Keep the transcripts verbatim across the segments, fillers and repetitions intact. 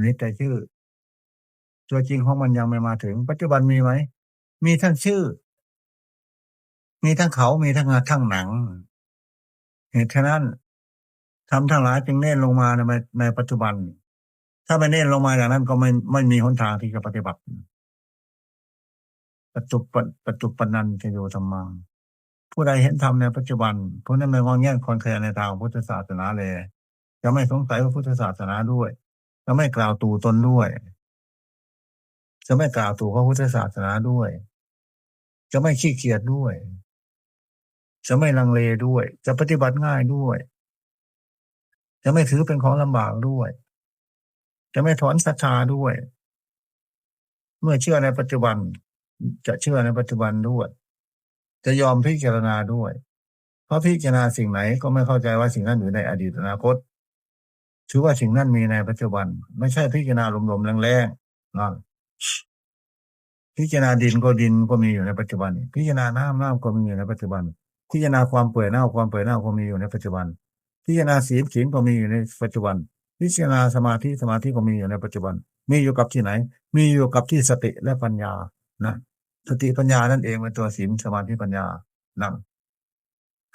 มีแต่ชื่อ ตัวจริงของมันยังไม่มาถึง ปัจจุบันมีไหม มีทั้งชื่อ มีทั้งเขา มีทั้งทั้งหนัง เหตุฉะนั้น ธรรมทั้งหลายจึงเน้นลงมาในในปัจจุบัน ถ้าไม่เน้นลงมาอย่างนั้นก็ไม่ไม่มีหนทางที่จะปฏิบัติ ปัจจุปันปัจจุปันนันจะโยธรรมัง ผู้ใดเห็นธรรมในปัจจุบัน ผู้นั้นไม่งอนแง่นคลอนแคลนในทางพุทธศาสนาเลย จะไม่สงสัยพระพุทธศาสนาด้วย จะไม่กล่าวตู่ตนด้วย จะไม่กล่าวตู่พระพุทธศาสนาด้วย จะไม่ขี้เกียจด้วย จะไม่ลังเลด้วย จะปฏิบัติง่ายด้วย จะไม่ถือเป็นของลำบากด้วย จะไม่ถอนศรัทธาด้วย เมื่อเชื่อในปัจจุบัน จะเชื่อในปัจจุบันด้วย จะยอมพิจารณาด้วย เพราะพิจารณาสิ่งไหนก็ไม่เข้าใจว่าสิ่งนั้นอยู่ในอดีตอนาคต ถือว่าสิ่งนั้นมีในปัจจุบัน ไม่ใช่พิจารณาลมๆแรงๆนะ พิจารณาดินก็ดินก็มีอยู่ในปัจจุบัน พิจารณาน้ำน้ำก็มีอยู่ในปัจจุบัน พิจารณาความเปื่อยเน่าความเปื่อยเน่าก็มีอยู่ในปัจจุบัน พิจารณาศีลศีลก็มีอยู่ในปัจจุบัน พิจารณาสมาธิสมาธิก็มีอยู่ในปัจจุบัน มีอยู่กับที่ไหน มีอยู่กับที่สติและปัญญานะ สติปัญญานั่นเองเป็นตัวศีลสมาธิปัญญานะ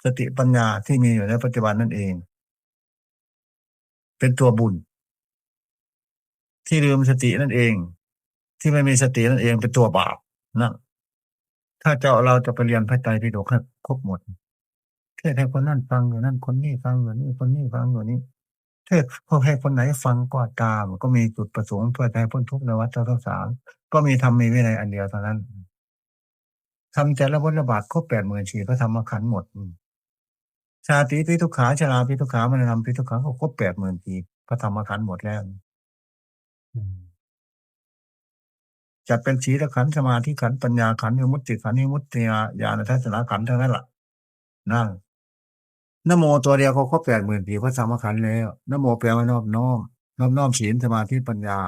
สติปัญญาที่มีอยู่ในปัจจุบันนั่นเอง เป็นตัวบุญ ที่ลืมสตินั่นเอง ที่ไม่มีสตินั่นเองเป็นตัวบาปนะ ถ้าเจ้าเราจะไปเรียนพระไตรปิฎกให้ครบหมด เทศน์ให้คนนั้นฟังอยู่นั่น คนนี้ฟังอยู่นี่ คนนี้ฟังอยู่นี่ เทศน์เพื่อให้คนไหนฟังก็ตาม ก็มีจุดประสงค์เพื่อจะให้พ้นทุกข์ในวัฏสงสาร ก็มีธรรมมีวินัยอันเดียวเท่านั้น ทำแต่ละบทละบาทครบแปดหมื่นสี่พระธรรมขันธ์หมด อืม ชาติปิทุกขา ชราปิทุกขา มรณะปิทุกขา ก็ครบแปดหมื่นสี่พระธรรมขันธ์หมดแล้ว อืม จัดเป็นศีลขันธ์ สมาธิขันธ์ ปัญญาขันธ์ วิมุตติขันธ์ วิมุตติญาณทัศนขันธ์ทั้งนั้นล่ะ นั่น นะโมตัวเดียวก็ครบแปดหมื่นสี่พระธรรมขันธ์แล้ว นะโมแปลว่านอบน้อม นอบน้อมศีล สมาธิ ปัญญา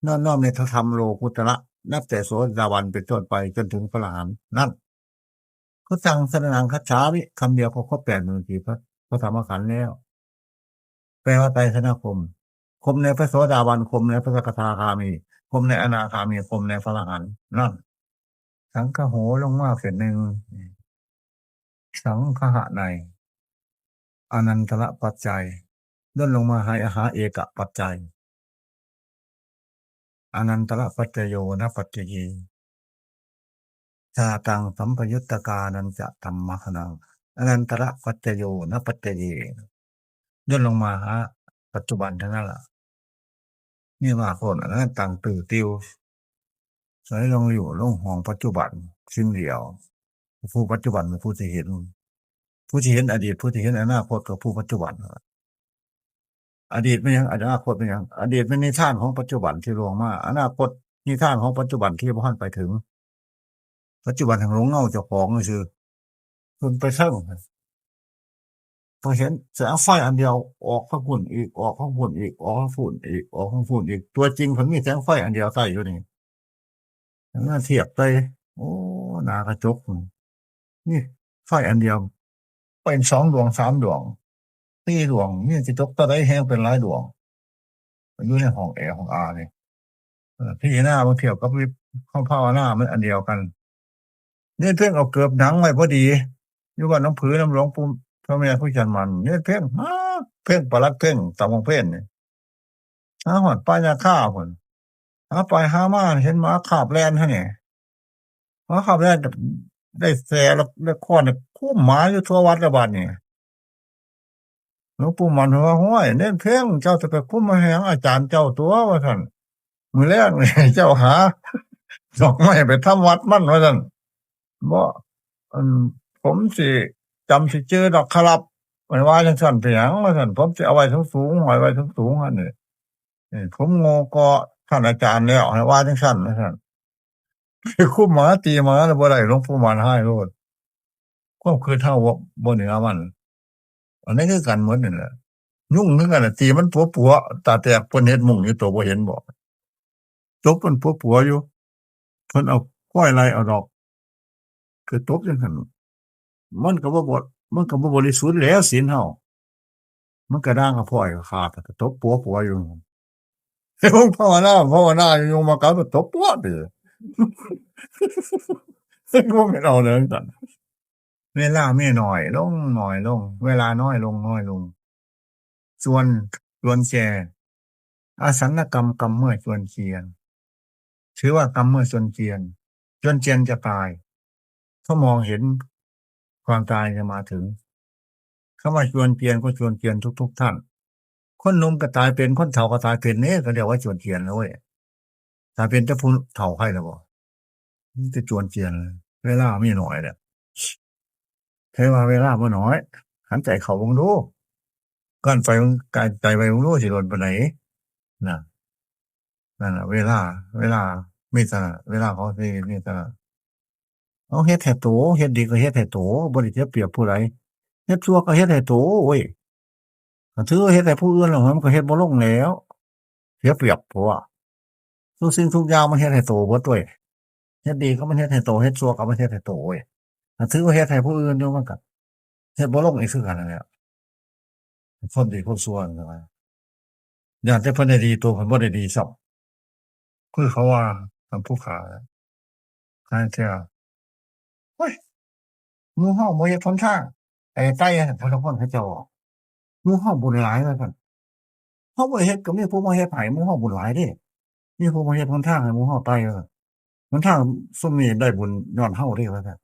นอบน้อมในพระธรรมโลกุตระ นับแต่โสดาบันเป็นต้นไปจนถึงพระอรหันต์นั่น พุทธังสรณังคัจฉามิ คำเดียวก็ครบแปดหมื่นสี่พระ พระธรรมขันธ์แล้ว แปลว่าไตรสรณคม คมในพระโสดาบัน คมในพระสกทาคามี คมในอนาคามี คมในพระอรหันต์นั่น สังคโหลงมาเส้นหนึ่ง สังคหะใน อนันตระปัจจัย ย่นลงมาหาหาเอกปัจจัย อนันตระปัจจโย นปัจจเย ชาตังสัมปยุตตกานันจะธรรมะนัง อนันตระปัจจโย นปัจจเย ย่นลงมาหาปัจจุบันทั้งนั้นล่ะ นี่ว่าคนอันนั้นตังตื่นติว ใส่ลงอยู่ลงห้องปัจจุบัน สิ่งเดียว ผู้ปัจจุบันเป็นผู้ที่เห็น ผู้ที่เห็นอดีต ผู้ที่เห็นอนาคตก็ผู้ปัจจุบัน อดีตเป็นหยัง อนาคตเป็นหยัง อดีตเป็นนิทานของปัจจุบันที่ล่วงมา อนาคตนิทานของปัจจุบันที่บ่ทันไปถึง ปัจจุบันแห่งหลงเงาเจ้าของซื่อ เพิ่นไปเทิง พอเห็นแสงไฟอันเดียว ออกข้างพุ่นอีก ออกข้างพุ่นอีก ออกข้างพุ่นอีก ออกข้างพุ่นอีก ตัวจริงเพิ่นมีแสงไฟอันเดียวใส่อยู่นี่ มาเทียบใส่ โอ้ หน้ากระจกนี่ นี่ไฟอันเดียว เป็นสองดวง สามดวง สี่ดวง มีกระจกตัวใดแฮงเป็นหลายดวง อยู่ในห้องแอร์ห้องอานี่ เออ พิจารณาเบิ่งเทียบกับวิบ ห้องภาวนามันอันเดียวกัน เนนเพ่งเอาเกือบหนังไว้พอดี อยู่บ้านหนองผือน้ำหลวงปู่ พระแม่ผู้จันทร์มัน เนนเพ่ง ฮะ เพ่งปลัดเพ่งตามของเพ่งนี่ หาฮอดป่าหญ้าคาพุ่น หาไปหามาเห็นหมาคาบแล่นหั่นนี่ หมาคาบแล่นได้แส้แล้ว ได้ค้อนเนี่ยคุ้มหมาอยู่ทั่ววัดละบาดนี่ หลวงปู่มันว่า "ห้วย เนนเพ่ง เจ้าจะไปคุ้มมาแหงอาจารย์เจ้าตัว" ว่าซั่น "มื้อแลงนี่เจ้าหาดอกไม้ไปทำวัดมัน" ว่าซั่น "บ่ อัน ผมสิจำสิจื่อดอกครับ" มันว่าจังซั่น "เป็นหยัง" ว่าซั่น "ผมสิเอาไว้สูงๆ ห้อยไว้สูงๆ หั่นนี่ เอ้ย ผมโง่กว่าท่านอาจารย์แล้ว" ให้ว่าจังซั่น ว่าซั่น ไปคุ้มหมาตีหมาแล้วบ่ได้ หลวงปู่มันหายโลด ความคิดเฮาบ่ บ่เหนือมัน อันนี้คือกันหมดนี่แหละ ยุงคือกันน่ะ ตีมันปัวๆ ตาแตก เพิ่นเฮ็ดมุ้งอยู่ โตบ่เห็นบ่ ตบมันปัวๆ อยู่ เพิ่นเอาค้อยไล่เอาดอก คือตบจังซั่น มันก็บ่ บ่ มันก็บ่บริสุทธิ์แล้วศีลเฮา มันกระด้างกระพร้อยก็ขาด ก็ตบปัวๆ อยู่ ลงภาวนา ภาวนาอยู่ ยุงมากัด มันตบปวดเลย ก็ไม่เอาเลยกัน เวลามีน้อยลง น้อยลง เวลาน้อยลง น้อยลง ส่วน ส่วนแก่ อาสันกรรม กรรมเมื่อจวนเจียน ถือว่ากรรมเมื่อจวนเจียน จวนเจียนจะตาย เพราะมองเห็นความตายจะมาถึง คำว่าจวนเจียนก็จวนเจียนทุกๆท่าน คนหนุ่มก็ตายเป็น คนเฒ่าก็ตายเป็นเนี่ย ก็เรียกว่าจวนเจียนแล้วเว้ย ตายเป็นแต่ผู้เฒ่าใครล่ะบ่ นี่จะจวนเจียนเลย เวลามีน้อยแหละ ใครว่าเวลาบ่น้อย หันใจเข้าเบิ่งดู ก่อนไป ไกล ไกลไปเบิ่งดู สิโดนปานใด น่ะ นั่นน่ะ เวลา เวลา มีเท่านั้น เวลาของชีวิตมีเท่านั้น เอาเฮ็ดให้โต เฮ็ดดีก็เฮ็ดให้โต บ่ได้เสียเปรียบผู้ใด เฮ็ดชั่วก็เฮ็ดให้โตเว้ย คันถือว่าเฮ็ดให้ผู้อื่นแล้ว มันก็เฮ็ดบ่ลงแล้ว เสียเปรียบ เพราะว่าทุกสิ่งทุกอย่างมันเฮ็ดให้โตเบิดเว้ย เฮ็ดดีก็มันเฮ็ดให้โต เฮ็ดชั่วก็มันเฮ็ดให้โตเว้ย คันถือว่าเฮ็ดให้ผู้อื่นอยู่ มันก็เฮ็ดบ่ลงอีกคือกันนั่นแหละ คนดีคนชั่วนั่นแหละ ย่านแต่เพิ่นได้ดี ตัวเพิ่นบ่ได้ดีซ้ำ คือเขาว่า คำผู้ขา หลายเทื่อ โอ้ย หมู่เฮาบ่เฮ็ดหนทาง ไอ้ไต่ พลพลเขาเจ้า หมู่เฮาบุญหลายว่าซั่น เฮาบ่เฮ็ดก็มีผู้มาเฮ็ดให้ หมู่เฮาบุญหลายเด้ มีผู้มาเฮ็ดหนทางให้หมู่เฮาไต่ว่าซั่น หนทางซุมนี้ได้บุญย้อนเฮาเด้ว่าซั่น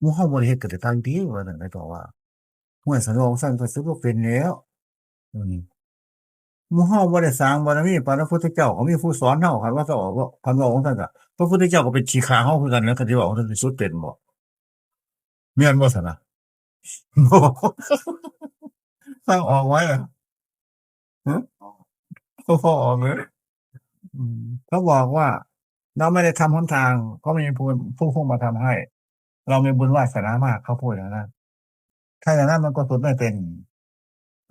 หมู่เฮาบ่ได้เฮ็ดก็ได้ไต่ติว่าซั่น เขาเจ้าว่า ห้วย สะดวกซั่นก็สิบ่เป็นแล้ว อืม หมู่เฮาบ่ได้สร้างบารมีปานพระพุทธเจ้า ก็มีผู้สอนเฮา คันว่าเจ้า คันว่าองค์ท่านก็ พระพุทธเจ้าก็เป็นขี้ข้าเฮาคือกันนะ คันสิว่าองค์ท่านสิสุดเป็นบ่ แม่นบ่ซั่นน่ะ ทางออกไว้อะ ฮะ บ่พอออกเลย อืม เขาบอกว่า เราไม่ได้ทำหนทาง ก็มีผู้ ผู้ ผู้มาทำให้ เรามีบุญวาสนามาก เขาพูดอย่างนั้น ถ้าอย่างนั้นมันก็สุดไม่เป็น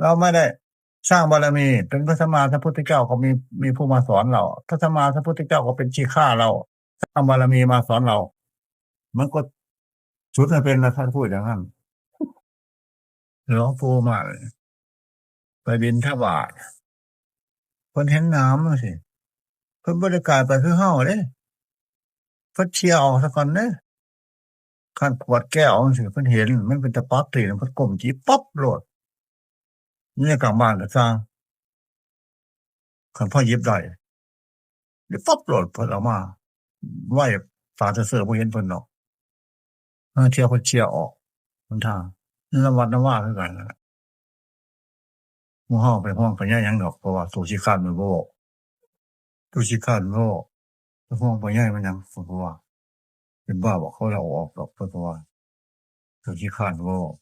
เราไม่ได้สร้างบารมี เป็นพระสัมมาสัมพุทธเจ้าก็มี มีผู้มาสอนเรา พระสัมมาสัมพุทธเจ้าก็เป็นขี้ข้าเรา สร้างบารมีมาสอนเรา มันก็สุดไม่เป็นแล้ว ท่านพูดอย่างนั้น หลวงปู่มั่น ไปบิณฑบาต เพิ่นเห็นน้ำจังซี้ เพิ่นบ่ได้กายไปคือเฮาเด้ เพิ่นเที่ยวซะก่อนเด้ คันขวดแก้วจังซี้ เพิ่นเห็นมันเป็นตะปับตีน เพิ่นก้มจิบปั๊บโลด อยู่ในกลางบ้านก็ซ่าง คันพอหยิบได้ หยิบปั๊บโลด เพิ่นเอามาไว้ ตาซื่อๆ บ่เห็นเพิ่นดอก เออ เที่ยวเพิ่นเที่ยวออกหนทาง นำวัดนำวาคือกันนั่นแหละ หมู่เฮาไปห่วงไปใยหยังดอก เพราะว่าตัวขี้คร้านมันบ่เว้า ตัวขี้คร้านมันบ่เว้า ไปห่วงไปใยมันหยัง เพราะว่า เป็นบ้าบ่ เขาลาออกดอก เพราะว่า ตัวขี้คร้านมันบ่เว้า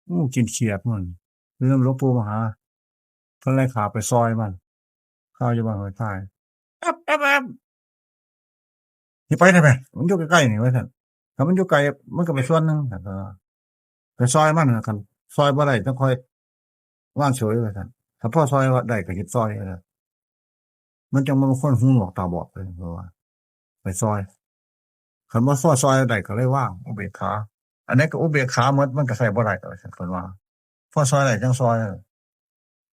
อู้ กินเขียดมัน เรื่องหลวงปู่มหา เพิ่นไล่ข้าไปซอยมัน ข้าอยู่บ้านห้วยทราย แอ๊บ แอ๊บ แอ๊บ สิไปทำไม มันอยู่ใกล้ๆ นี่ ว่าซั่น ถ้ามันอยู่ไกล มันก็ไปส่วนหนึ่ง แต่ก็ไปซอยมันน่ะ คันซอยบ่ได้ จั่งค่อย วางเฉย ว่าซั่น ถ้าพอซอยได้ก็เฮ็ดซอย ว่าซั่น มันจั่งบ่เป็นคนหูหนวกตาบอดเลย เพราะว่า ไปซอย คันบ่ซอย ซอยได้ก็เลยวาง อุเบกขา อันนี้ก็อุเบกขาหมด มันก็ใช้บ่ได้ ว่าซั่น เพิ่นว่า พอซอยได้จั่งซอย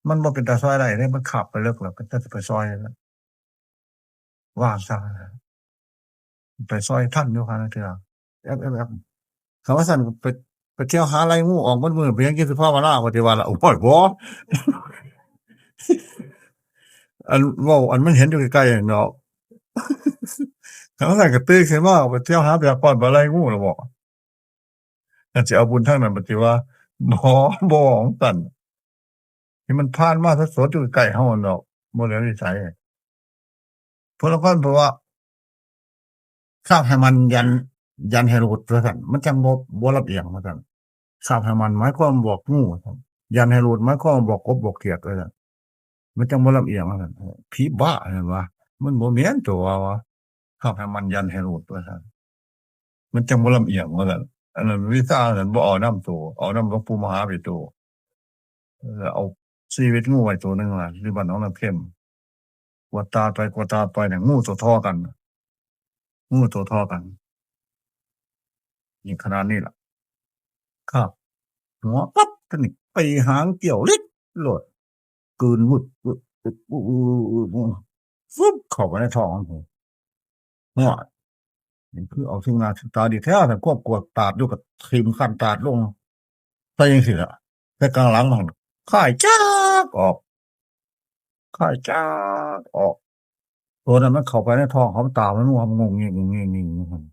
มันบ่เป็นตาซอยได้เด้ มันคาบไปเลิกแล้ว ก็จะไปซอยแล้ว วางซะ ไปซอยทันอยู่ หาลางเทื่อ แอ๊บ แอ๊บ แอ๊บ คันว่าซั่น ไป ไปเที่ยวหาไล่งูออกหมดมื้อ ไปยังกินสุภาพวาลา ปฏิวัติละ โอ้ย บ่ อันเว้า อันมันเห็นอยู่ไกลๆ นั่นเนาะ คันว่าซั่นก็ตื่นขึ้นมา ไปเที่ยวหาแบบป้อนปลาไล่งูแล้วบ่ คันสิเอาบุญทางนั้น ปฏิว่า บ่ บ่ ของซั่น ที่มันผ่านมาสดๆ อยู่ใกล้เฮานั่นดอก บ่เหลือวิสัย พวกละคนบอกว่า คาบให้มันยัน ยันให้หลุด ว่าซั่น มันจั่งบ่ บ่ลำเอียง ว่าซั่น คาบให้มันหมายความบอกงู ว่าซั่น ยันให้หลุดหมายความบอกกบบอกเขียด ว่าซั่น มันจั่งบ่ลำเอียง ว่าซั่น ผีบ้า เห็นบ่ มันบ่แม่นตัวว่า คาบให้มันยันให้หลุด ว่าซั่น มันจั่งบ่ลำเอียง ว่าซั่น อันนั้นวิชานั้นบ่เอานำตัว เอานำหลวงปู่มหาไปตัว เออ เอาชีวิตงูไว้ตัวหนึ่งล่ะ อยู่บ้านหนองน้ำเค็ม กวดตาไปกวดตาไปเนี่ย งูตัวท่อกัน งูตัวท่อกัน นี่ขนาดนี้ล่ะ ครับ หัวปั๊บ ตัวนี้ไปหางเกี่ยวลิดโลด กลืนวึด วึด วึด วึด วึด วึด ปุ๊บเข้าไปในท้องมัน หัว นี่คือเอาถึงหน้าถึงตาดีแท้ แต่ควบกวดตาดอยู่กับทีมขั้นตาดลง ใส่ยังสิละ แต่กลางหลังมัน ค่ายจากออก ค่ายจากออก ตัวนั้นมันเข้าไปในท้องเขา มันตามันงง งง งง งง งง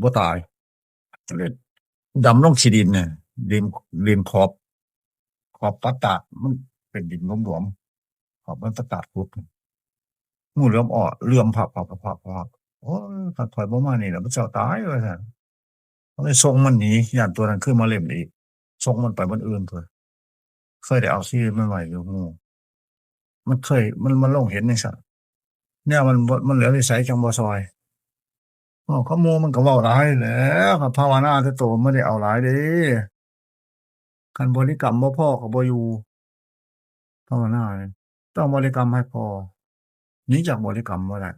บ่ตาย เลยดำลงขี้ดินเนี่ย ดิน ดินขอบ ขอบปะตาด มันเป็นดินหลวมๆ ขอบมันปะตาดขุด งูเหลือมอ้อ เหลือมพับ พับ พับ พับ พับ โอ้ย คันข่อยบ่มานี่แหละ มันเจ้าตายว่าซั่น เขาเลยส่งมันหนี ย้านตัวนั้นขึ้นมาเล่นอีก ส่งมันไปบ้านอื่นเถอะ เคยได้เอาชีวิตมันไว้อยู่ งู มันเคย มัน มันลงเห็นจั่งซั้น แนวมันบ่ มันเหลือวิสัยจั่งบ่ซอย เว้ากับหมู่มันก็เว้าหลายแหล้ว ภาวนาแต่โตบ่ได้เอาหลายเด้ คันบริกรรมบ่พอก็บ่อยู่ ภาวนานี่ต้องบริกรรมให้พอ หนีจากบริกรรมบ่ได้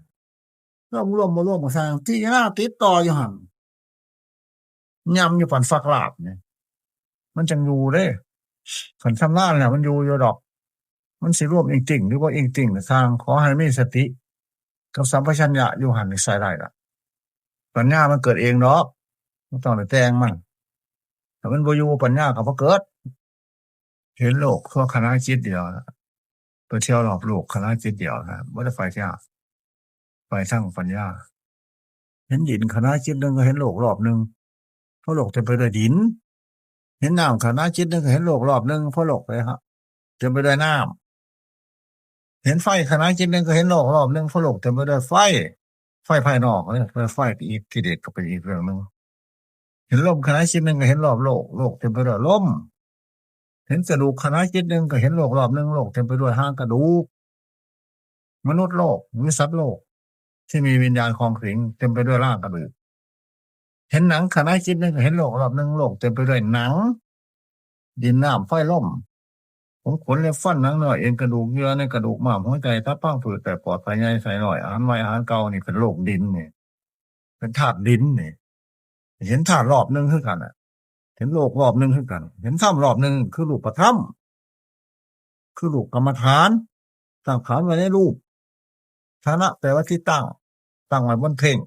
รวมๆ บ่รวมก็ซ่าง พิจารณาติดต่ออยู่หั่น ย่ำอยู่ปานฟักลาบนี่ มันจั่งอยู่เด้ คันชำนาญแล้วมันอยู่อยู่ดอก มันสิรวมอิงติ่งหรือบ่อิงติ่งก็ซ่าง ขอให้มีสติ กับสัมปชัญญะอยู่หั่นนี่ใช้ได้ล่ะ ปัญญามันเกิดเองดอก บ่ต้องไปแต่งมัน ถ้ามันบ่อยู่ ปัญญาก็บ่เกิด เห็นโลกชั่วขณะจิตเดียวนะ ไปเที่ยวรอบโลกขณะจิตเดียวนะ บ่ได้ไปเที่ยว ไปทางปัญญา เห็นดินขณะจิตหนึ่งก็เห็นโลกรอบหนึ่ง เพราะโลกเต็มไปด้วยดิน เห็นน้ำขณะจิตหนึ่งก็เห็นโลกรอบหนึ่ง เพราะโลกไปฮะ เต็มไปด้วยน้ำ เห็นไฟขณะจิตหนึ่งก็เห็นโลกรอบหนึ่ง เพราะโลกเต็มไปด้วยไฟ ไฟภายนอกเนี่ย ไฟอีก กิเลสก็เป็นอีกเรื่องหนึ่ง เห็นลมขณะจิตหนึ่งก็เห็นรอบโลก โลกเต็มไปด้วยลม เห็นกระดูกขณะจิตหนึ่งก็เห็นโลกรอบหนึ่ง โลกเต็มไปด้วยหางกระดูก มนุษย์โลก หรือสัตว์โลก ที่มีวิญญาณคลองสิง เต็มไปด้วยร่างกระดูก เห็นหนังขณะจิตหนึ่งก็เห็นโลกรอบหนึ่ง โลกเต็มไปด้วยหนัง ดินน้ำไฟลม ผมขนเล็บฟันหนังเนื้อเอ็นกระดูกเยื่อในกระดูกม้ามหัวใจตับพังผืดไตปอดไตใหญ่ไส้น้อย อาหารใหม่อาหารเก่า นี่เป็นโลกดินนี่ เป็นธาตุดินนี่ เห็นธาตุรอบหนึ่งคือกันน่ะ เห็นโลกรอบหนึ่งคือกัน เห็นธรรมรอบหนึ่ง คือรูปธรรม คือรูปกรรมฐาน ตั้งฐานไว้ในรูป ฐานะแปลว่าที่ตั้ง ตั้งไว้บนเพ่ง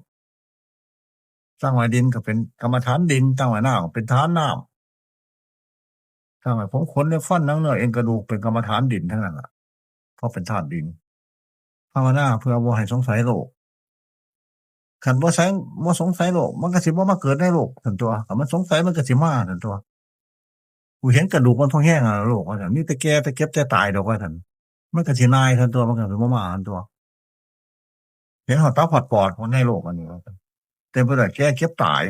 ตั้งไว้ดินก็เป็นกรรมฐานดิน ตั้งไว้น้ำเป็นฐานน้ำ ตั้งไว้ผมขนเล็บฟันหนังเนื้อเอ็นกระดูกเป็นกรรมฐานดินทั้งนั้นล่ะ เพราะเป็นธาตุดิน ภาวนาเพื่อบ่ให้สงสัยโลก คันบ่ใส่ บ่สงสัยโลก มันก็สิบ่มาเกิดในโลกซั่นตัว คันมันสงสัยมันก็สิมาซั่นตัว กูเห็นกระดูกมันพองแห้งอะโลกว่าซั่น มีแต่แก่แต่เจ็บแต่ตายดอกว่าซั่น มันก็สินายซั่นตัว มันก็สิบ่มาซั่นตัว เห็นฮอดตับฮอดปอดในโลกอันนี้ว่าซั่น เต็มไปด้วยแก่เจ็บตาย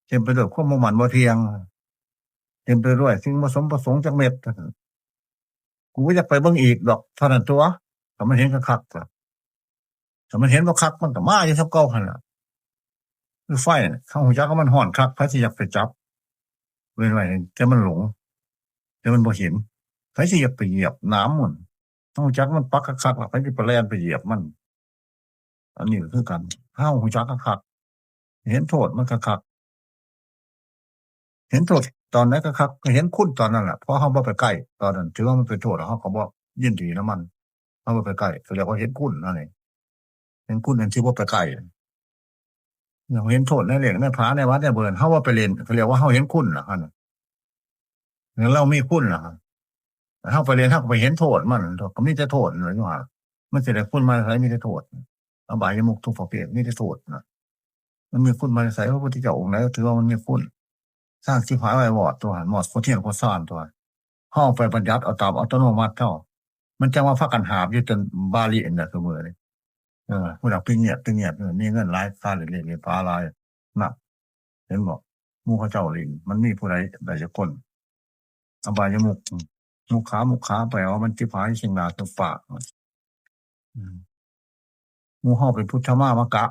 เต็มไปด้วยความบ่มั่นบ่เที่ยง เต็มไปด้วยสิ่งบ่สมประสงค์จักเม็ด กูบ่อยากไปเบิ่งอีกดอก เท่านั้นตัว ถ้ามันเห็นคักๆ ถ้ามันเห็นบ่คัก มันก็มาอยู่ส่ำเก่าหั่นล่ะ คือไฟน่ะ เฮาฮู้จักว่ามันร้อนคัก ไผสิอยากไปจับ เว้นไว้ แต่มันหลง แต่มันบ่เห็น ไผสิอยากไปเหยียบน้ำมัน เฮาฮู้จักมันปักคักๆ แล้ว ไผสิไปแล่นไปเหยียบมัน อันนี้ก็คือกัน เฮาฮู้จักคักๆ เห็นโทษมันคักๆ เห็นโทษตอนไหนคักๆ ก็เห็นคุณตอนนั้นแหละ เพราะเฮาบ่ไปใกล้ ตอนนั้นถือว่ามันเป็นโทษ เฮาก็บ่ยินดีนำมัน เฮาบ่ไปใกล้ ก็เรียกว่าเห็นคุณนั่นเอง เห็นคุณอันที่บ่ไปใกล้ เฮาเห็นโทษในเลขในผาในวัดในเบิน เฮาบ่ไปเล่น ก็เรียกว่าเฮาเห็นคุณล่ะ หั่นน่ะ แล้วเรามีคุณล่ะ เฮาไปเล่น เฮาก็ไปเห็นโทษมัน ก็มีแต่โทษนั่นแหละอยู่หั่น มันสิได้คุณมาไส มีแต่โทษ อบายมุขทุกประเภท มีแต่โทษนะ มันมีคุณมาไส พระพุทธเจ้าองค์ไหนก็ถือว่ามันมีคุณ สร้างชิบหายไว้วอดตัวหั่น มอดโคตรเฮี้ยนโคตรซ่านตัวหั่น เฮาไปบัญญัติเอาตามอัตโนมัติเฮา มันจั่งว่าพากันหาบอยู่จนบาลีอันน่ะซุมื้อนี้ เออ ผู้นักพิเงียบพิเงียบ เออ มีเงินหลาย ค่าเล่นเล่นฟ้าหลาย นะ เห็นบ่ หมู่เขาเจ้าเล่น มันมีผู้ใดได้จักคน อบายมุข มุขขา มุขขา แปลว่ามันชิบหายซึ่งหน้าซึ่งปาก อืม หมู่เฮาเป็นพุทธมามกะ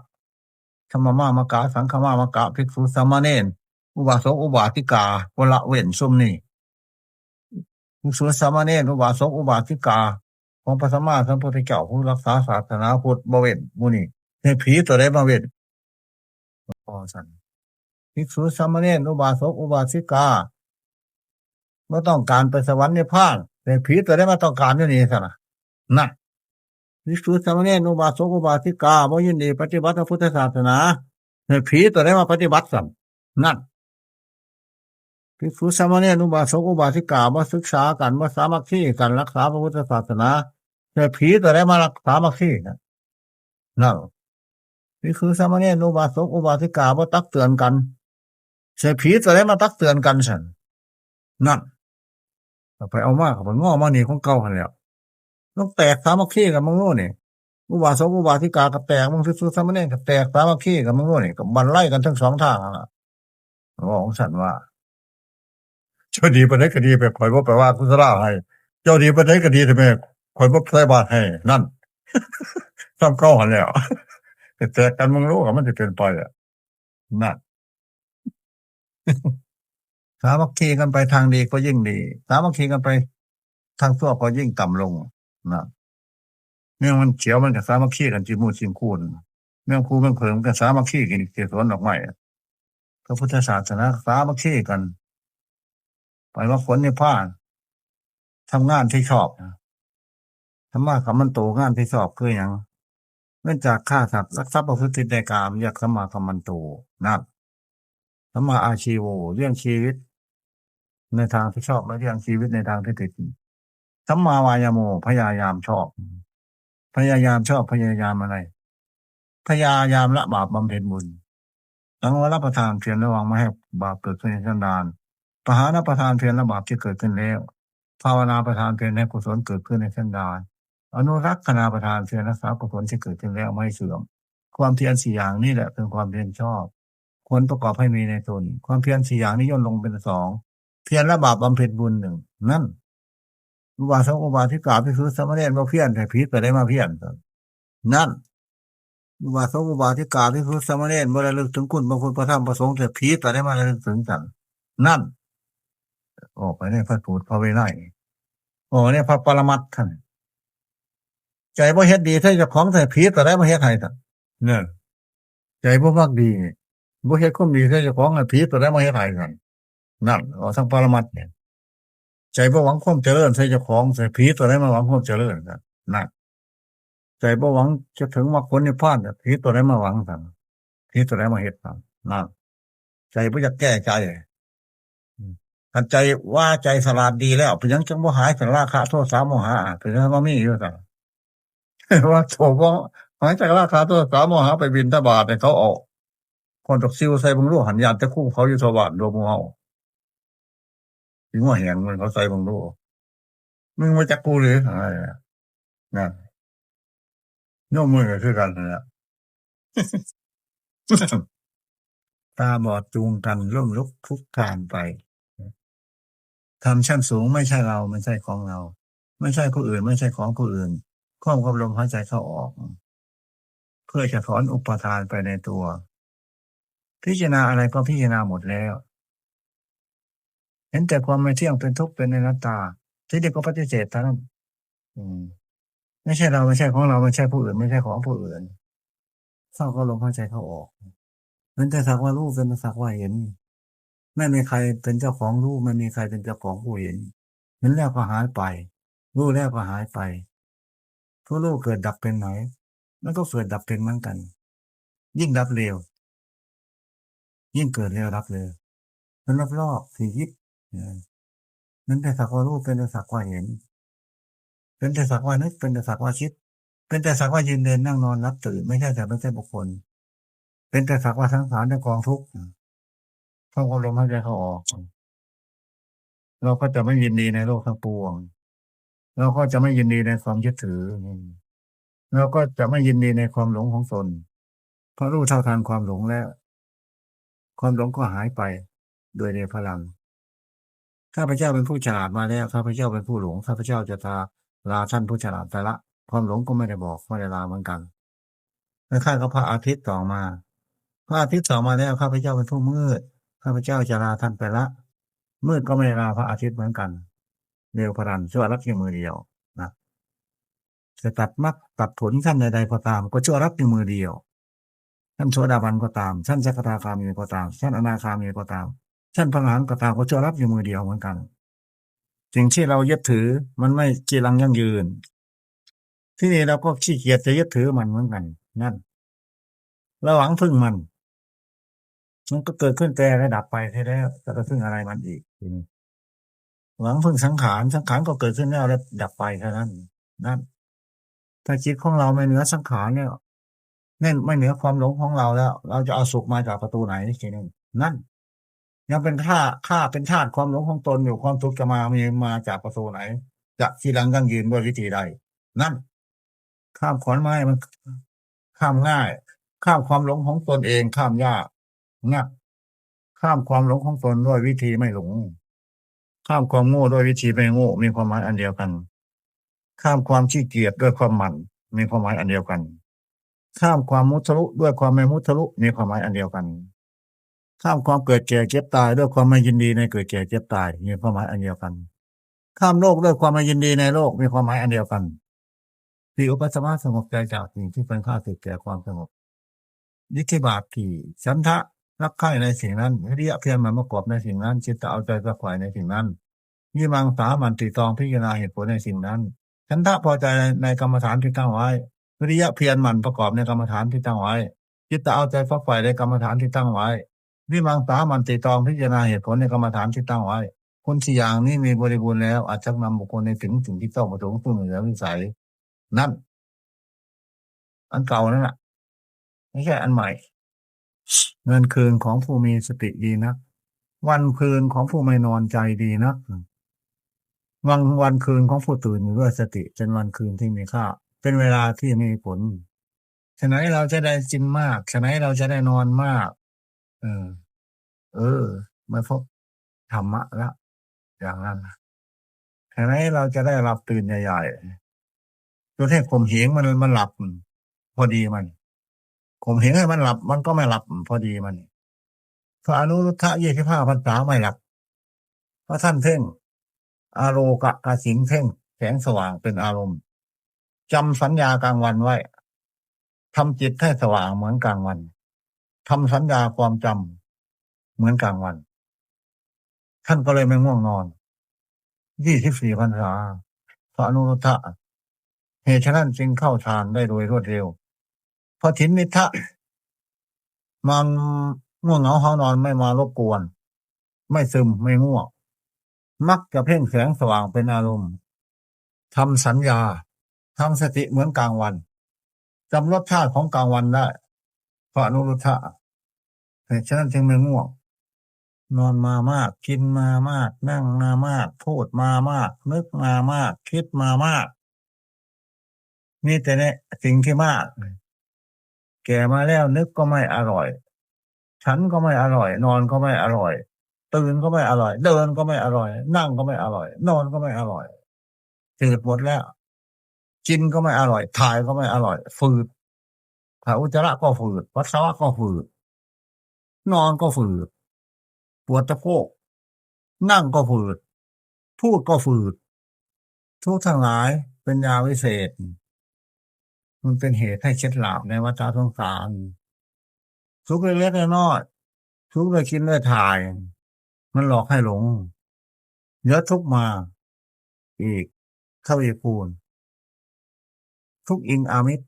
ธรรมมามกะ สังฆมามกะ ภิกษุสามเณร อุบาสกอุบาสิกา บ่ละเว้นซุมนี้ ภิกษุสามเณร อุบาสกอุบาสิกา ของพระสัมมาสัมพุทธเจ้า ผู้รักษาศาสนาพุทธ บ่เว้นหมู่นี้ ให้ผีตัวใดมาเว้น ว่าซั่น ภิกษุสามเณร อุบาสกอุบาสิกา บ่ต้องการไปสวรรค์นิพพาน ให้ผีตัวใดมาต้องการอยู่นี่ซั่นน่ะ นั่น ภิกษุสามเณรอุบาสกอุบาสิกาบ่ยินดีปฏิบัติพระพุทธศาสนา ให้ผีตัวใดมาปฏิบัติสั่น นั่น ภิกษุสามเณรอุบาสกอุบาสิกาบ่ศึกษากันบ่สามัคคีกันรักษาพระพุทธศาสนา ให้ผีตัวใดมารักษาสามัคคีนะ นั่น ภิกษุสามเณรอุบาสกอุบาสิกาบ่ตักเตือนกัน ให้ผีตัวใดมาตักเตือนกันสั่น นั่น เอาไปเอามาก็ไปง้อมานี่ของเก่าหั่นแหล้ว ต้องแตกสามัคคีกันมึงรู้นี่ อุบาสกอุบาสิกาก็แตก มึงภิกษุสามเณรก็แตกสามัคคีกันมึงรู้นี่ ก็บันไลกันทั้งสองทางนั่นล่ะ ว่าของสันว่า เจ้าดีปานใดก็ดีไป ข่อยบ่ไปว่ากุศลาให้ เจ้าดีปานใดก็ดีทำไม ข่อยบ่ใส่บาตรให้ นั่น ซ้ำเก่าหั่นแหล้ว แต่แตกกันมึงรู้ว่ามันสิเป็นไปอะ นั่น สามัคคีกันไปทางดีก็ยิ่งดี สามัคคีกันไปทางชั่วก็ยิ่งต่ำลง นะ แมงมันเขียวมันก็สามัคคีกันจิ่มมูดจิ่มคูน แมงภูแมงเผิงมันก็สามัคคีกันเกสรดอกไม้ พระพุทธศาสนาสามัคคีกัน ไปมรรคผลนิพพาน ทำงานที่ชอบ สัมมากัมมันโต งานที่ชอบคือหยัง เว้นจากฆ่าสัตว์ ลักทรัพย์ ประพฤติผิดในกาม เรียกสัมมากัมมันโต นั่น สัมมาอาชีโว เลี้ยงชีวิต ในทางที่ชอบ และเลี้ยงชีวิตในทางที่ผิด สัมมาวายาโม พยายามชอบ พยายามชอบ พยายามอะไร พยายามละบาปบำเพ็ญบุญ สังวรประทานเพียรระวังไม่ให้บาปเกิดขึ้นในสันดาน ปหานประทานเพียรละบาปที่เกิดขึ้นแล้ว ภาวนาประทานเพียรให้กุศลเกิดขึ้นในสันดาน อนุรักษณาประทานเพียรรักษากุศลที่เกิดขึ้นแล้วไม่ให้เสื่อม ความเพียรสี่อย่างนี้แหละเป็นความเพียรชอบ ควรประกอบให้มีในตน ความเพียรสี่อย่างนี้ย่นลงเป็นสอง เพียรละบาปบำเพ็ญบุญหนึ่ง นั่น อุบาสกอุบาสิกาภิกษุสามเณรบ่เพียร แต่ผีตัวใดมาเพียร นั่น อุบาสกอุบาสิกาภิกษุสามเณรบ่ระลึกถึงคุณพระพุทธพระธรรมพระสงฆ์ แต่ผีตัวใดมาระลึกถึงกัน นั่น ออกไปในพระสูตรพระวินัย ออกในพระปรมัตถ์ท่าน ใจบ่เฮ็ดดีใส่เจ้าของ แต่ผีตัวใดมาเฮ็ดให้ท่าน เนี่ย ใจบ่มักดี บ่เฮ็ดความดีใส่เจ้าของ แต่ผีตัวใดมาเฮ็ดให้ท่าน นั่น ออกทางปรมัตถ์เนี่ย ใจบ่หวังความเจริญใส่เจ้าของ แต่ผีตัวใดมาหวังความเจริญท่าน นั่น ใจบ่หวังจะถึงมรรคผลนิพพาน แต่ผีตัวใดมาหวังท่าน ผีตัวใดมาเฮ็ดท่าน นั่น ใจบ่อยากแก้ใจ อืม คันใจว่าใจฉลาดดีแล้ว เป็นหยังจังบ่หายจากราคะโทสะโมหะ เป็นหยังมามีอยู่ซั่น ว่าโถบ่หายจากราคะโทสะโมหะ ไปบิณฑบาตให้เขาเอาคนดอกซิวใส่เบิ่งดู หันยานแต่คู่เขาอยู่ทวารรวมหมู่เฮา สิงัวแหงมันเขาใส่เบิ่งดู มึงมาจักกูหรือ อะไรนะ นั่น โยมมือก็คือกันนั่นแหละ ตาบอดจูงกันล้มลุกคลุกคลานไป ธรรมชั้นสูงไม่ใช่เรา ไม่ใช่ของเรา ไม่ใช่ผู้อื่น ไม่ใช่ของผู้อื่น ควบกับลมหายใจเข้าออก เพื่อจะถอนอุปาทานไปในตัว พิจารณาอะไรก็พิจารณาหมดแล้ว เห็นแต่ความไม่เที่ยงเป็นทุกข์เป็นอนัตตา ที่เด็กก็ปฏิเสธเท่านั้น อืม ไม่ใช่เรา ไม่ใช่ของเรา ไม่ใช่ผู้อื่น ไม่ใช่ของผู้อื่น เข้าก็ลมหายใจเข้าออก เป็นแต่สักว่ารู้ เป็นแต่สักว่าเห็น ไม่มีใครเป็นเจ้าของรู้ ไม่มีใครเป็นเจ้าของผู้เห็น เห็นแล้วก็หายไป รู้แล้วก็หายไป ผู้รู้เกิดดับเป็นไหน มันก็เกิดดับเป็นเหมือนกัน ยิ่งดับเร็ว ยิ่งเกิดเร็วดับเร็ว มันรอบๆ สี่ยิบ เออ มันแต่สักว่ารู้ เป็นแต่สักว่าเห็น เป็นแต่สักว่านึก เป็นแต่สักว่าคิด เป็นแต่สักว่ายืนเดินนั่งนอนหลับตื่น ไม่ใช่สัตว์ ไม่ใช่บุคคล เป็นแต่สักว่าสังขารและกองทุกข์ เท่ากับลมหายใจเข้าออก เราก็จะไม่ยินดีในโลกทั้งปวง เราก็จะไม่ยินดีในความยึดถือ เราก็จะไม่ยินดีในความหลงของตน เพราะรู้เท่าทันความหลงแล้ว ความหลงก็หายไปโดยเร็วพลัน ข้าพเจ้าเป็นผู้ฉลาดมาแล้ว ข้าพเจ้าเป็นผู้หลง ข้าพเจ้าจะทา ลาท่านผู้ฉลาดไปละ ความหลงก็ไม่ได้บอก ไม่ได้ลาเหมือนกัน คล้ายๆกับพระอาทิตย์ส่องมา พระอาทิตย์ส่องมาแล้ว ข้าพเจ้าเป็นผู้มืด ข้าพเจ้าจะลาท่านไปละ มืดก็ไม่ได้ลาพระอาทิตย์เหมือนกัน เร็วพลัน ชั่วรัดเพียงมือเดียวนะ จะตัดมรรคตัดผลขั้นใดๆก็ตาม ก็ชั่วรัดเพียงมือเดียว ท่านโสดาบันก็ตาม ท่านสกทาคามีก็ตาม ท่านอนาคามีก็ตาม ท่านพระอรหันต์ก็ตาม ก็ชั่วรัดเพียงมือเดียวเหมือนกัน สิ่งที่เรายึดถือมันไม่จีรังยั่งยืน ที่นี่เราก็ขี้เกียจจะยึดถือมันเหมือนกัน นั่น เราหวังพึ่งมัน มันก็เกิดขึ้นแต่ระดับไปแท้แล้ว จะไปพึ่งอะไรมันอีกทีนี้ หวังพึ่งสังขาร สังขารก็เกิดขึ้นแล้ว แล้วดับไปเท่านั้น นั่น ถ้าจิตของเราไม่เหนือสังขารแล้ว นั่นไม่เหนือความหลงของเราแล้ว เราจะเอาสุขมาจากประตูไหนทีนี้ นั่น ยังเป็นข้า ข้าเป็นทาสความหลงของตนอยู่ ความสุขจะมา มีมาจากประตูไหน จะจีรังยั่งยืนด้วยวิธีใด นั่น ข้ามขอนไม้มัน ข้ามง่าย ข้ามความหลงของตนเอง ข้ามยาก นะ ข้ามความหลงของตนด้วยวิธีไม่หลง ข้ามความโง่ด้วยวิธีไม่โง่ มีความหมายอันเดียวกัน ข้ามความขี้เกียจด้วยความหมั่น มีความหมายอันเดียวกัน ข้ามความมุทะลุด้วยความไม่มุทะลุ มีความหมายอันเดียวกัน ข้ามความเกิดแก่เจ็บตายด้วยความไม่ยินดีในเกิดแก่เจ็บตาย มีความหมายอันเดียวกัน ข้ามโลกด้วยความไม่ยินดีในโลก มีความหมายอันเดียวกัน ที่อุปสมะสงบใจจากสิ่งที่เป็นข้าศึกแก่ความสงบ อิทธิบาทสี่ ฉันทะ รักใคร่ในสิ่งนั้น วิริยะเพียรหมั่นประกอบในสิ่งนั้น จิตตะเอาใจฝักใฝ่ในสิ่งนั้น วิมังสาหมั่นตรีตรองพิจารณาเหตุผลในสิ่งนั้น ฉันทะพอใจในกรรมฐานที่ตั้งไว้ วิริยะเพียรหมั่นประกอบในกรรมฐานที่ตั้งไว้ จิตตะเอาใจฝักใฝ่ในกรรมฐานที่ตั้งไว้ วิมังสาหมั่นตรีตรองพิจารณาเหตุผลในกรรมฐานที่ตั้งไว้ คุณสี่อย่างนี้มีบริบูรณ์แล้ว อาจชักนำบุคคลให้ถึงสิ่งที่ต้องประสงค์ซึ่งเหนือวิสัย นั่น อันเก่านั่นแหละ ไม่ใช่อันใหม่ เงินคืนของผู้มีสติดีนัก วันคืนของผู้ไม่นอนใจดีนัก วัน วันคืนของผู้ตื่นอยู่ด้วยสติ เป็นวันคืนที่มีค่า เป็นเวลาที่มีผล ฉะนั้นเราจะได้กินมาก ฉะนั้นเราจะได้นอนมาก เออ เออ มาพบธรรมะละ อย่างนั้นนะ ฉะนั้นเราจะได้หลับตื่นใหญ่ๆ จนให้ข่มเหงมัน มันหลับ พอดีมัน ข่มเหงให้มันหลับ มันก็ไม่หลับ พอดีมัน พระอนุรุทธะยี่สิบห้าพรรษาไม่หลับ เพราะท่านเพ่ง อโลกะกสิงห์ เพ่งแสงสว่างเป็นอารมณ์ จำสัญญากลางวันไว้ ทำจิตให้สว่างเหมือนกลางวัน ทำสัญญาความจำเหมือนกลางวัน ท่านก็เลยไม่ง่วงนอน ยี่สิบสี่พรรษา พระอนุรุทธะ เหตุฉะนั้นจึงเข้าฌานได้โดยรวดเร็ว เพราะถินมิทธะ มันง่วงเหงาหาวนอนไม่มารบกวน ไม่ซึม ไม่ง่วง มักจะเพ่งแสงสว่างเป็นอารมณ์ ทำสัญญา ทำสติเหมือนกลางวัน จำรสชาติของกลางวันได้ พระอนุรุทธะ เหตุฉะนั้นจึงไม่ง่วง นอนมามาก กินมามาก นั่งมามาก พูดมามาก นึกมามาก คิดมามาก มีแต่เนี่ยสิ่งที่มาก แก่มาแล้วนึกก็ไม่อร่อย ฉันก็ไม่อร่อย นอนก็ไม่อร่อย ตื่นก็ไม่อร่อย เดินก็ไม่อร่อย นั่งก็ไม่อร่อย นอนก็ไม่อร่อย จืดหมดแล้ว กินก็ไม่อร่อย ถ่ายก็ไม่อร่อย ฝืด ถ่ายอุจจาระก็ฝืด ปัสสาวะก็ฝืด นอนก็ฝืด ปวดสะโพก นั่งก็ฝืด พูดก็ฝืด ทุกข์ทั้งหลายเป็นยาวิเศษ มันเป็นเหตุให้เข็ดหลาบในวัฏสงสาร ทุกข์เล็กๆน้อยๆ ทุกข์ด้วยกินด้วยถ่าย มันหลอกให้หลง เดี๋ยวทุกข์มาอีกเท่าอีกคูณ ทุกข์อิงอามิตร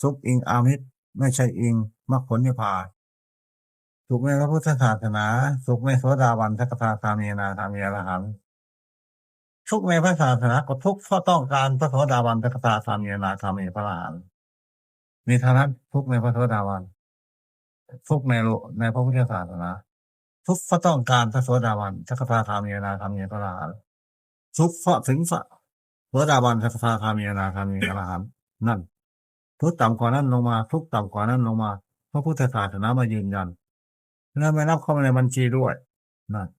สุขอิงอามิตร ไม่ใช่อิงมรรคผลนิพพาน สุขในพระพุทธศาสนา สุขในโสดาบัน สกทาคามี อนาคามี อรหันต์ ทุกข์ในพระศาสนาก็ทุกข์เพราะต้องการพระโสดาบัน สกทาคามี อนาคามี พระอรหันต์ มีเท่านั้น ทุกข์ในพระโสดาบัน ทุกข์ในโลก ในพระพุทธศาสนา ทุกข์เพราะต้องการพระโสดาบัน สกทาคามี อนาคามี พระอรหันต์ ทุกข์เพราะถึงพระโสดาบัน สกทาคามี อนาคามี อรหันต์ นั่น ทุกข์ต่ำกว่านั้นลงมา ทุกข์ต่ำกว่านั้นลงมา พระพุทธศาสนามายืนยัน แล้วไม่นับเข้ามาในบัญชีด้วย นั่น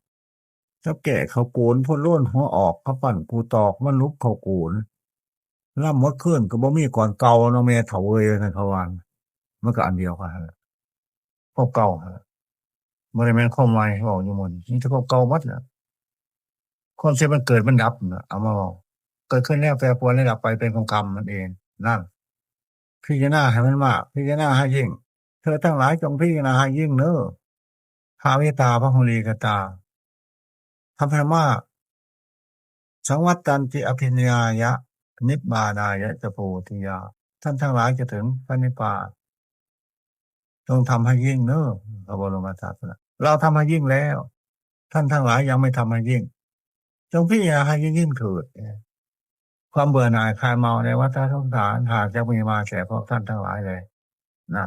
เจ้าแก่เขาโกนพ่นโล้นหัวออก เขาปั่นกูตอก มันลุกเขาโกน ล่ำเมื่อคืนก็บ่มีก่อนเก่าเนาะ แม่เฒ่าเอ้ย นั่นเขาว่า มันก็อันเดียวกันหั่นแหละ พวกเก่าหั่นแหละ บ่ได้แม่นความใหม่เว้าอยู่มื้อนี้ มีแต่พวกเก่าหมดน่ะ ความที่มันเกิดมันดับน่ะ เอามาเว้า เกิดขึ้นแล้วแปรปรวนแล้วดับไปเป็นของกรรมมันเอง นั่น พิจารณาให้มันมาก พิจารณาให้ยิ่ง เธอทั้งหลายจงพิจารณาให้ยิ่งเน้อ ภาวิตา พหุลีกตา ทำให้มาก สังวัตตันติอภิญญายะ นิพพานายะจะโพธิยา ท่านทั้งหลายจะถึงพระนิพพาน จงทำให้ยิ่งเนอ พระบรมศาสดา เราทำให้ยิ่งแล้ว ท่านทั้งหลายยังไม่ทำให้ยิ่ง จงพิจารณาให้ยิ่งยิ่งเถิด ความเบื่อหน่ายคลายเมาในวัฏสงสาร หากจะมีมาแก่พวกท่านทั้งหลายเลย นะ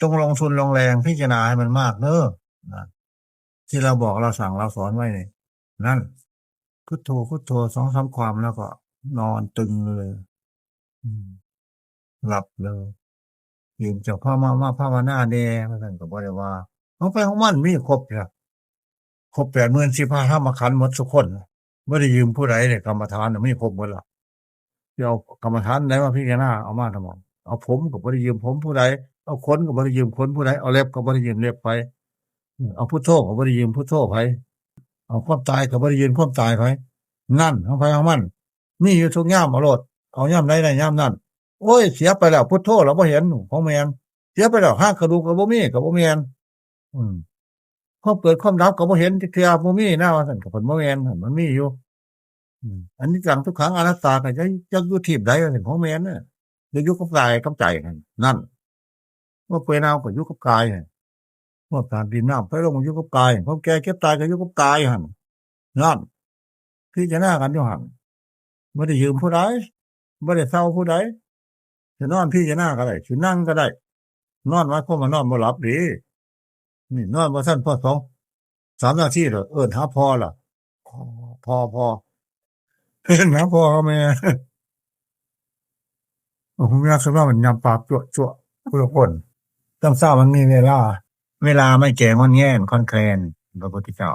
จงลงทุนลงแรงพิจารณาให้มันมากเนอ นะ ที่เราบอกเราสั่งเราสอนไว้นี่ นั่น พุทโธ พุทโธ สองสามความแล้วก็นอนตึงเลย อืม หลับเลย ยืมเจ้าพ่อมา มาภาวนาแน่ ว่าซั่นก็บ่ได้ว่า ของไผของมันมีครบแล้ว ครบแปดหมื่นสี่พันธรรมขันธ์หมดทุกคน บ่ได้ยืมผู้ใดเลย กรรมฐานน่ะมีครบหมดละ สิเอากรรมฐานใดมาพิจารณา เอามาทำไม เอาผมก็บ่ได้ยืมผมผู้ใด เอาขนก็บ่ได้ยืมขนผู้ใด เอาเล็บก็บ่ได้ยืมเล็บไผ อืม เอาพุทโธก็บ่ได้ยืมพุทโธไผ เอาความตายก็บ่ได้ยืมความตายไผ นั่น ของไผของมัน มีอยู่ทุกยาม เอาโลด เอายามใดได้ยามนั้น โอ้ย เสียไปแล้ว พุทโธเราบ่เห็น ของแม่น เสียไปแล้ว หากระดูกก็บ่มี ก็บ่แม่น อืม ความเกิดความดับก็บ่เห็นจักเทื่อ บ่มีนะ ว่าซั่น ก็เพิ่นบ่แม่น มันมีอยู่ อืม อนิจจังทุกขังอนัตตา ก็จะ จักอยู่ทีปใด ว่าซั่น ของแม่นน่ะ จะอยู่กับกายกับใจนั่น นั่น ว่าเปื่อยเน่าก็อยู่กับกายหั่น ว่าธาตุดินน้ำไฟลมก็อยู่กับกาย ความแก่เจ็บตายก็อยู่กับกายหั่น นั่น พิจารณากันอยู่หั่น บ่ได้ยืมผู้ใด บ่ได้เช่าผู้ใด สินอนพิจารณาก็ได้ สินั่งก็ได้ นอนหมายความว่านอนบ่หลับเด้ นี่นอนบ่ทันพอสองสามนาทีแล้วเอิ้นหาพ่อล่ะ พ่อ พ่อ พ่อ เอิ้นหาพ่อกับแม่ โอ้โห ยามสำหรับมันยามปากจั่วๆ ผู้ละคน ต้องทราบมันมีเวลา เวลาไม่แก่งอนแง่นคลอนแคลน พระพุทธเจ้า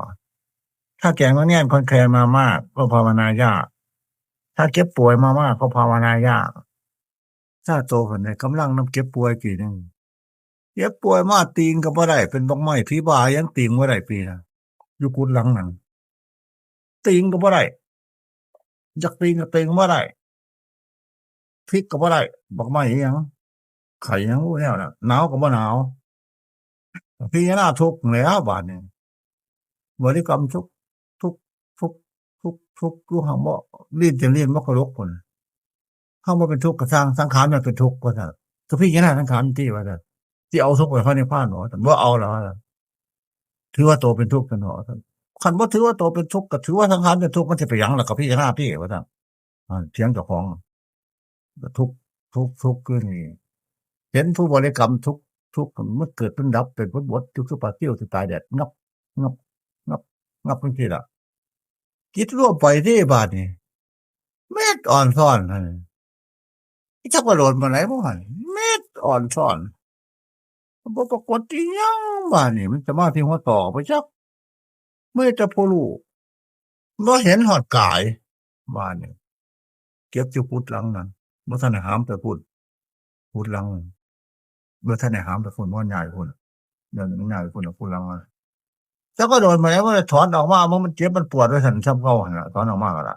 ถ้าแก่งอนแง่นคลอนแคลนมามาก ก็ภาวนายาก ถ้าเจ็บป่วยมามาก ก็ภาวนายาก ถ้าโตขึ้นได้กำลังนำเจ็บป่วยปีหนึ่ง เจ็บป่วยมาติงก็บ่ได้ เป็นบักไม้ผีบ้ายังติงบ่ได้ปีนะ อยู่กุฏิหลังนั้น ติงก็บ่ได้ อยากติงก็ติงบ่ได้ พลิกก็บ่ได้ บักไม้อิหยัง ไข้หยังบ่แนวน่ะ หนาวก็บ่หนาว พิจารณาทุกข์แล้วบาดนี้ บริกรรมทุกข์ ทุกข์ ทุกข์ ทุกข์ ทุกข์ อยู่หั่นบ่ ลิ้นจะลิ้นบ่กระดกพุ่น เฮาบ่เป็นทุกข์ก็ซ่าง สังขารมันเป็นทุกข์ ว่าซั่น ก็พิจารณาสังขารติ ว่าซั่น สิเอาทุกข์ไปพระนิพพานบ่ ว่าซั่น บ่เอาแล้ว ว่าซั่น ถือว่าโตเป็นทุกข์ซั่นเนาะ ว่าซั่น คันบ่ถือว่าโตเป็นทุกข์ ก็ถือว่าสังขารเป็นทุกข์ มันสิไปหยังล่ะ ก็พิจารณาติ ว่าซั่น อ่า เถียงเจ้าของ ก็ทุกข์ ทุกข์ ทุกข์คือนี่ เห็นผู้บริกรรมทุกข์ ทุกข์มันเกิดเป็นดับเป็นบทๆ อยู่คือปลาซิวที่ตายแดด งับ งับ งับ งับจังซี่ล่ะ จิตรวมไปเด้บาดนี้ แม่นอ่อนซ่อนหั่น อีจักว่าโดนปานใดบ่หั่น แม่นอ่อนซ่อน บ่ปรากฏอีหยังบาดนี้ มันสมาธิหัวต่อไปจัก มีแต่ผู้รู้ บ่เห็นฮอดกาย บาดนี้ เก็บอยู่กุฏิหลังนั้น บ่ทันได้หามไปพุ้น กุฏิหลังนั้น บ่ทันได้หามไปพุ้น บ่ย้ายพุ้น เดี๋ยวนี้มันย้ายพุ้น กุฏิหลังนั้น แต่ก็โดนมาแล้ว มันถอนออกมา มัน มันเจ็บ มันปวด ว่าซั่น ซ่ำเก่าหั่นล่ะ ถอนออกมาก็ได้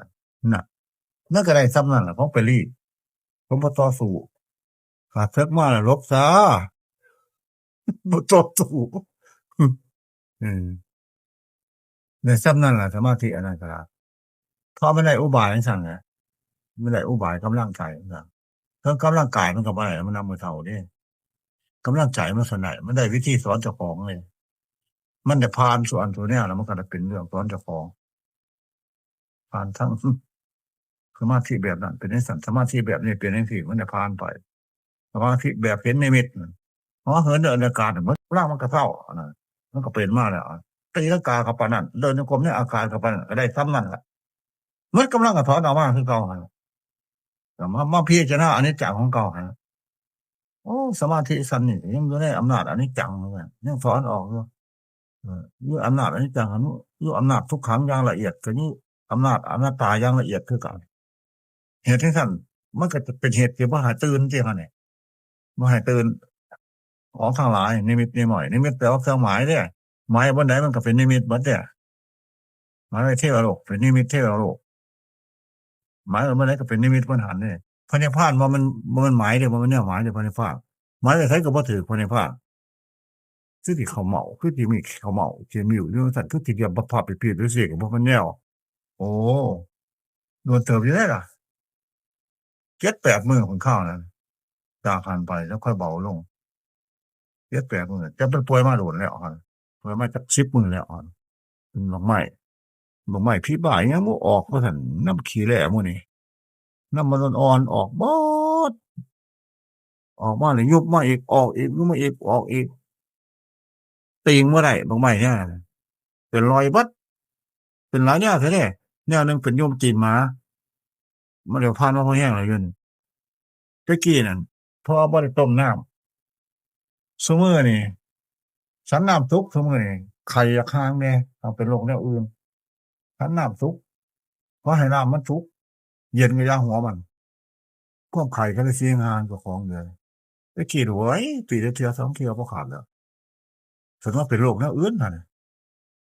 น่ะ มันก็ได้ซ่ำนั่นล่ะ ของไปรีด ผมบ่ต่อสู้ ข้าศึกมาแล้วหลบซะ บ่ต่อสู้ เออ ได้ซ่ำนั่นล่ะ สมาธิอันนั้นก็ได้ เพราะมันได้อุบายจังซั่นแหละ มันได้อุบายกำลังใจจังซั่น เทิงกำลังกายมันก็บ่ได้ มันนำมื้อเช้าเด้ กำลังใจมันส่วนใด มันได้วิธีสอนเจ้าของเลย มันได้ผ่านส่วนตัวแนวแล้ว มันก็ได้เป็นเรื่องสอนเจ้าของ ผ่านทั้ง สมาธิแบบนั้นเป็นจังซั่น สมาธิแบบนี้เป็นจังซี่ มันได้ผ่านไป สมาธิแบบเห็นนิมิตน่ะ หอเหินในอากาศน่ะ มันร่างมันก็เศร้าอันนั้น มันก็เป็นมาแล้ว ตีลังกาก็ปานนั้น เดินจงกรมในอากาศก็ปานนั้น ก็ได้ซ่ำนั่นล่ะ มันกำลังก็ถอนออกมาคือเก่าหั่นล่ะ แต่มา มาพิจารณาอนิจจังของเก่าหั่นล่ะ โอ้ สมาธิชั้นนี้ยังอยู่ในอำนาจอนิจจังอยู่นะ ยังถอนออกอยู่ เออ อยู่อำนาจอนิจจัง อยู่อำนาจทุกขังอย่างละเอียด ก็อยู่อำนาจอนัตตาอย่างละเอียดคือกัน เหตุจังซั่น มันก็จะเป็นเหตุที่บ่ให้ตื่นจังซี่หั่นแหละ บ่ให้ตื่น ของทั้งหลาย นิมิตนิมอย นิมิตแปลว่าเครื่องหมายเด้ หมายบนใดมันก็เป็นนิมิตเบิดเด้ หมายไว้เทวโลก เป็นนิมิตเทวโลก หมายไว้บนใดก็เป็นนิมิตบนหันเด้ พระนิพพานบ่แม่น บ่แม่นหมายเด้ บ่แม่นแนวหมายเด้ พระนิพพาน หมายไว้ไสก็บ่ถืกพระนิพพาน คือสิเข้าเมา คือสิมีเข้าเมา สิมีอยู่จังซั่น คือสิเรียกบ่พาไปผิดจังซี่ก็บ่แม่นแนว โอ้ โดนเติบอยู่เด้ล่ะ เจ็ดแปดมื้อของข้าวนั้น จากหั้นไปแล้วค่อยเบาลง เจ็ดแปดมื้อ แต่มันป่วยมาโดนแล้วหั่น ป่วยมาจักสิบมื้อแล้วหั่น เป็นดอกไม้ ดอกไม้ผีบ้าอิหยังบ่ออกว่าซั่น นำขี้แร่หมู่นี่ นำมันอ่อนๆออกเบิด ออกมาแล้วยุบมาอีก ออกอีก ยุบมาอีก ออกอีก ติงบ่ได้ ดอกไม้เนี่ย เป็นรอยเบิด เป็นหลายแนวแท้เด้ แนวหนึ่งเป็นยุงตีนหมา มันเดี๋ยวผ่านมาพอแห้งแล้วอยู่นี่ แต่กี้นั่น เพราะว่าบ่ได้ต้มน้ำ ซุมื้อนี่ ฉันน้ำสุกซุมื้อนี่ ไข้อยากห่างแน่ เอาเป็นโรคแนวอื่น ฉันน้ำสุก เพราะให้น้ำมันสุก เย็นก็อย่าหัวมัน ความไข้ก็เลยสิห่างเจ้าของเด้อ แต่กี้โอ้ย ปีละเทื่อสองเทื่อบ่ขาดแล้ว ฉันว่าเป็นโรคแนวอื่นหั่นน่ะ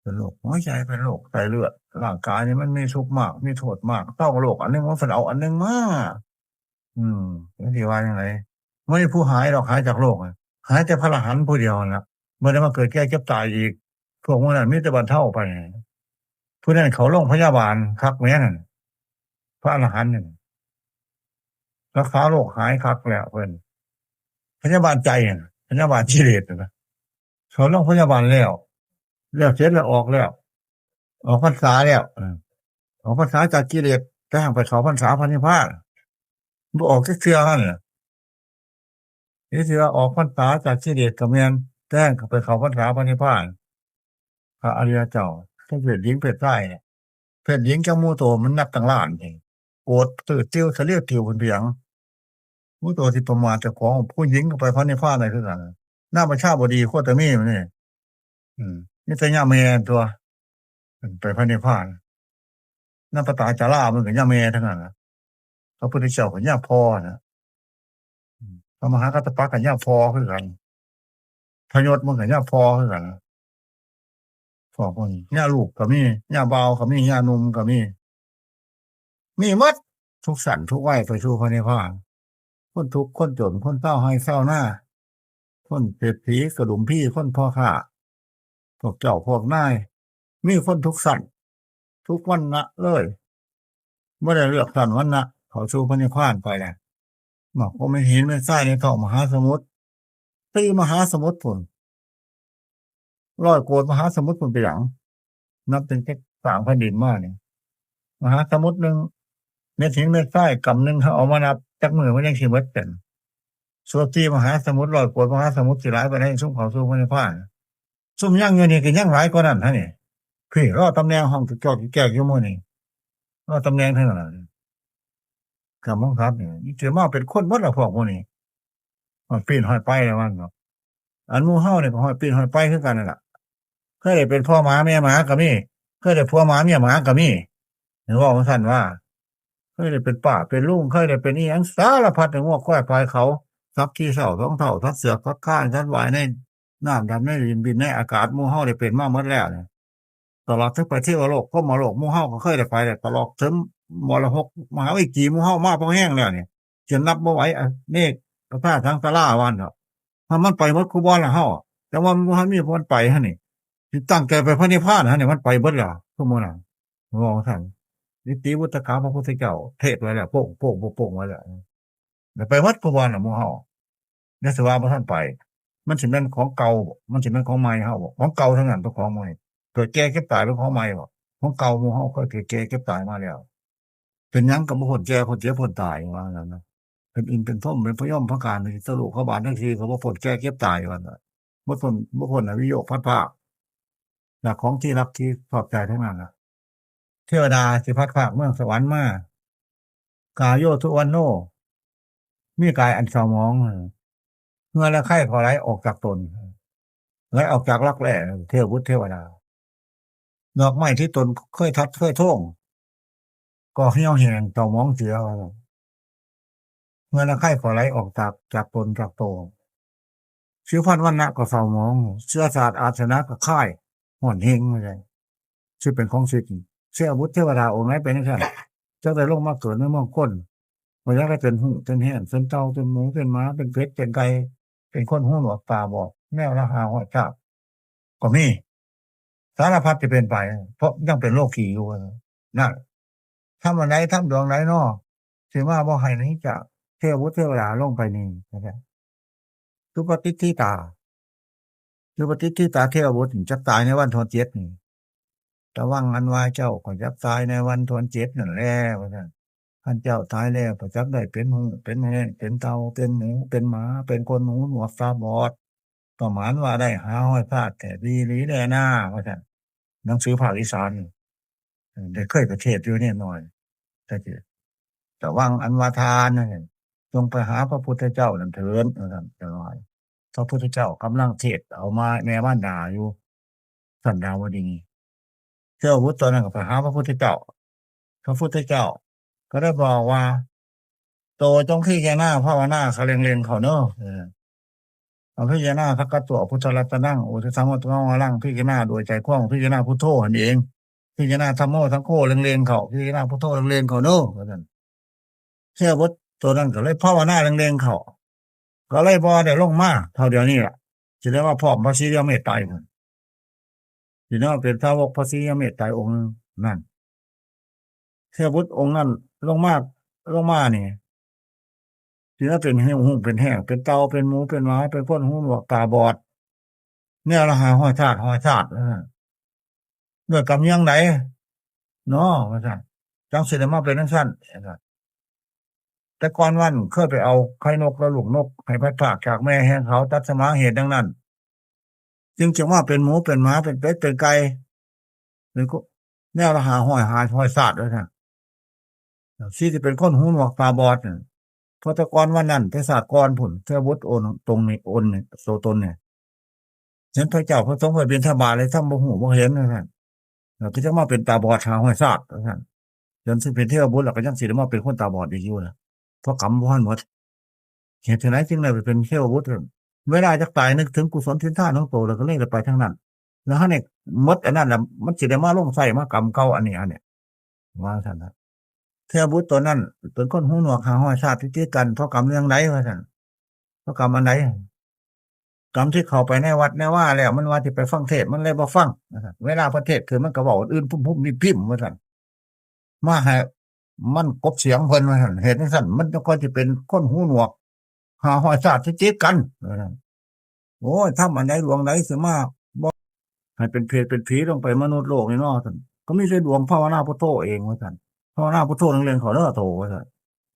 เป็นโรคหัวใจ เป็นโรคไตเลือด ร่างกายนี่มันมีทุกข์มาก มีโทษมาก ต้องโรคอันหนึ่งมาเพิ่นเอาอันหนึ่งมา อืม จักสิว่าจั่งใด บ่มีผู้หายดอก หายจากโรคน่ะ หายแต่พระอรหันต์ผู้เดียวนั่นล่ะ บ่ได้มาเกิดแก่เจ็บตายอีก พวกหมู่นั้นมีแต่บรรเทาไป ผู้นั้นเข้าโรงพยาบาลคักแหมนั่น พระอรหันต์นั่น รักษาโรคหายคักแล้วเพิ่น พยาบาลใจน่ะ พยาบาลกิเลสน่ะนะ เข้าโรงพยาบาลแล้ว แล้วเสร็จแล้วออกแล้ว ออกพรรษาแล้ว เออ ออกพรรษาจากกิเลส แต่หั้นไปเข้าพรรษาพระนิพพาน บ่ออกจักเทื่อหั่นน่ะ นี่สิว่าออกพรรษาจากกิเลสก็แม่น แต่หั้นไปเข้าพรรษาพระนิพพาน พระอริยเจ้า ทั้งเพศหญิงเพศชายเนี่ย เพศหญิงจักหมู่โตมันนับตั้งล้านนี่ โกรธตื้อติ้วสะเลียวติ้วเพิ่นเพียง หมู่โตที่ประมาทเจ้าของ ผู้หญิงก็ไปพระนิพพานได้คือกัน นางประชาบดีโคตมีมันนี่ อืม มีแต่ย่าแม่ตัว ไปพระนิพพาน นางปตาจารามันก็ย่าแม่ทั้งนั้นน่ะ พระพุทธเจ้าก็ย่าพ่อนะ อืม พระมหากัสสปะก็ย่าพ่อคือกัน พระยศมันก็ย่าพ่อคือกันนะ พวกพวกนี้ย่าลูกก็มี ย่าบ่าวก็มี ย่าหนุ่มก็มี มีหมดทุกสันทุกวัยไปสู่พระนิพพาน คนทุกข์คนจน คนชาวไร่ชาวนา คนเศรษฐีกระดุมพี คนพ่อค้า พวกเจ้าพวกนาย มีคนทุกสัน ทุกวรรณะเลย บ่ได้เลือกสันวรรณะ เข้าสู่พระนิพพานไปแล้ว เนาะ บ่แม่นหินแม่นทรายในท้องมหาสมุทร สี่มหาสมุทรพุ้น ร้อยโกดมหาสมุทรพุ้นไปหยัง นับตั้งแต่สร้างแผ่นดินมานี่ มหาสมุทรหนึ่ง เม็ดหินเม็ดทรายกำหนึ่ง เฮาเอามานับจักมื้อมันยังสิหมดกัน ส่วนสี่มหาสมุทร ร้อยโกดมหาสมุทรสิหลายปานใด ซุมเข้าสู่พระนิพพาน ซุมยังอยู่นี่ก็ยังหลายกว่านั้นหั่นนี่ พี้ รอตำแหน่งห้องแก้วแก้วอยู่มื้อนี้ รอตำแหน่งเท่านั้น กำบังคับนี่ นี่สิมาเป็นคนหมดละพวกหมู่นี้ ฮอดปีนฮอดไปแล้วมันเนาะ อันหมู่เฮานี่ก็ฮอดปีนฮอดไปคือกันนั่นล่ะ เคยได้เป็นพ่อหมาแม่หมาก็มี เคยได้ผัวหมาเมียหมาก็มี เห็นว่ามันสั่นว่า เคยได้เป็นป้าเป็นลุง เคยได้เป็นอีหยังสารพัด งัวควายควายเขา สัตว์ขี้เศร้าสองเฒ่า สัตว์เสือกสัตว์คาน สัตว์ว่ายในน้ำ ดำในดิน บินในอากาศ หมู่เฮาได้เป็นมาหมดแล้วเนี่ย ตลอดถึงไปเทวโลก พรหมโลก หมู่เฮาก็เคยได้ไปแล้ว ตลอดถึงมรหก มหาวิจี หมู่เฮามาพอแห้งแล้วเนี่ย จนนับบ่ไหว อเนกประสาสังสาราวันเนาะ ถ้ามันไปหมดคู่บ่อนละเฮา แต่ว่ามันบ่ทันมีบ่อนไปหั่นนี่ สิตั้งใจไปพระนิพพานหั่นนี่ มันไปเบิดแล้ว คือหมู่นั้น ว่าซั่น นิติวุตกาพระพุทธเจ้าเทศน์ไว้แล้ว โป้ง โป้ง โป้ง โป้งไว้แล้ว แล้วไปหมดคู่บ่อนละหมู่เฮา อย่าสิว่าบ่ทันไป มันสิแม่นของเก่าบ่ มันสิแม่นของใหม่เฮาบ่ ของเก่าทั้งนั้นตัวของใหม่ เกิดแก่เจ็บตายเป็นของใหม่บ่ ของเก่าหมู่เฮาเคยเกิดแก่เจ็บตายมาแล้ว เป็นหยังก็บ่พ้นแก่ พ้นเจ็บ พ้นตาย ว่างั้นนะ เป็นอินทร์เป็นพรหม เป็นพระยมพระกาฬ เป็นตะลุขบาลทั้งสี่ ก็บ่พ้นแก่เจ็บตาย ว่าซั่น บ่พ้น บ่พ้นอวิโยคพัดพราก จากของที่รักที่ชอบใจทั้งนั้นน่ะ เทวดาสิพัดพรากเมืองสวรรค์มา กายโยทุวัณโณ มีกายอันเศร้าหมอง เหงื่อและไข้ก็ไหลออกจากตน ไหลออกจากรักแร้ เทวบุตรเทวดา ดอกไม้ที่ตนเคยทัดเคยโท่ง ก็เหี่ยวแห้งเศร้าหมองเสีย เหงื่อและไข้ก็ไหลออกจาก จากตนจากตัว ผิวพรรณวรรณะก็เศร้าหมอง เสื้อสาดอาสนะก็คาย ฮ้อนแฮงว่าซั่น สิเป็นของสิทธิ์ เทวบุตรเทวดาองค์ไหนเป็นจั่งซั่น จักได้ลงมาเกิดในเมืองคน บ่อยากได้เป็นฮุ้งเป็นแฮน เป็นเต่า เป็นหมู เป็นหมา เป็นเป็ด เป็นไก่ เป็นคนหูหนวกตาบอด แนวละห้าร้อยชาติ ก็มี สารพัดจะเป็นไป เพราะยังเป็นโลกีอยู่ นั่น ทำอันใด ทำดวงใดน้อ สิมาบ่ให้หนีจากเทวบุตรเทวดาลงไปนี่ ว่าซั่น สุปฏิฏฐิตา สุปฏิฏฐิตาเทวบุตรนี่จักตายในวันทวนเจ็ดนี่ ระวังอันว่าเจ้าก็จักตายในวันทวนเจ็ดนั่นแหละ ว่าซั่น คันเจ้าตายแล้วก็จักได้เป็นฮู้ เป็นแฮง เป็นเต่า เป็นหมู เป็นหมา เป็นคนหูหนวกตาบอด ประมาณว่าได้หาฮอดชาติแท้ดีหลีแลนา ว่าซั่น หนังสือภาคอีสานนี่ เออ ได้เคยไปเทศน์อยู่เนี่ยหน่อย แต่สิ ระวังอันว่าทานนั่น จงไปหาพระพุทธเจ้านั่นเถิด ว่าซั่น จักหน่อย พระพุทธเจ้ากำลังเทศน์เอามาแม่มารดาอยู่ สันดาวดี เทวบุตรตอนนั้นก็ไปหาพระพุทธเจ้า พระพุทธเจ้าก็ได้บอกว่า โตจงพิจารณาภาวนาเขาเล็งๆเขาเนอะ เออ เอาพิจารณาสักกะตัวพุทธรัตนัง โอทธังวัตถุวังวารัง พิจารณาโดยใจคว่ำ พิจารณาพุทโธหันเอง พิจารณาธัมโมสังโฆเล็งๆเขา พิจารณาพุทโธเล็งๆเขาเนอะ ว่าซั่น เทวบุตรตัวนั้นก็เลยภาวนาเล็งๆเขา ก็เลยบ่ได้ลงมาเท่าเดี๋ยวนี้ล่ะ สิได้มาพร้อมพระศรีอริยเมตไตรพุ่น สิได้มาเป็นสาวกพระศรีอริยเมตไตรองค์นั้น เทวบุตรองค์นั้นลงมา ลงมานี่ สิได้เป็นฮู้เป็นแฮง เป็นเต่า เป็นหมู เป็นหมา เป็นคนหูหนวกตาบอด แนวละหาฮอดชาติ ฮอดชาติ เออ ด้วยกรรมอย่างใดเนาะ ว่าซั่น จังสิได้มาเป็นจังซั่น แต่ก่อนวันเคยไปเอาไข่นกและลูกนกให้พัดพรากจากแม่แห่งเขา ตัดสมาเหตุดังนั้น จึงจะมาเป็นหมู เป็นหมา เป็นเป็ด เป็นไก่ เป็นคน แนวละหาฮอด หาฮอดชาติ ว่าซั่น สิ สิเป็นคนหูหนวกตาบอดน่ะ เพราะแต่ก่อนวันนั้น แต่ชาติก่อนพุ่น เทวบุตรองค์นี้ องค์นี้ องค์นี้ ตัวตนเนี่ย เห็นพระเจ้าพระสงฆ์ไปบิณฑบาตเลย ทำบ่ฮู้บ่เห็น ว่าซั่น แล้วก็จักมาเป็นตาบอดหาฮอดชาติ ว่าซั่น จนสิเป็นเทวบุตรแล้วก็ยังสิได้มาเป็นคนตาบอดอีกอยู่นะ เพราะกรรมบ่ทันหมด เหตุไฉนจึงได้ไปเป็นเทวบุตร เวลาจักตายนึกถึงกุศลศีลทานของโตแล้วก็เลยได้ไปทางนั้น แล้วหั้นนี่หมดอันนั้นแล้ว มันสิได้มาลงไส้มากรรมเก่าอันนี้ อันนี้ ว่าซั่นนะ เทวบุตรตนนั้นเป็นคนหูหนวกหาฮอดชาติติดๆกัน เพราะกรรมเรื่องใด ว่าซั่น เพราะกรรมอันใด กรรมที่เข้าไปในวัดในวาแล้ว มันว่าสิไปฟังเทศน์ มันเลยบ่ฟัง ว่าซั่น เวลาเพิ่นเทศน์ขึ้นมันก็เว้าอื่นพุ้มๆพิ้มๆ ว่าซั่น มาให้มันกลบเสียงเพิ่น ว่าซั่น เหตุจังซั่น มันจั่งค่อยสิเป็นคนหูหนวก หาฮอดชาติติดๆกัน ว่าซั่น โอ้ย ธรรมอันใดดวงใดสิมาบ่ให้เป็นเปรตเป็นผีลงไปมนุษย์โลกนี่เนาะ ซั่น ก็มีแต่ดวงภาวนาพุทโธเอง ว่าซั่น ภาวนาพุทโธเล็งๆเขาเด้อโต ว่าซั่น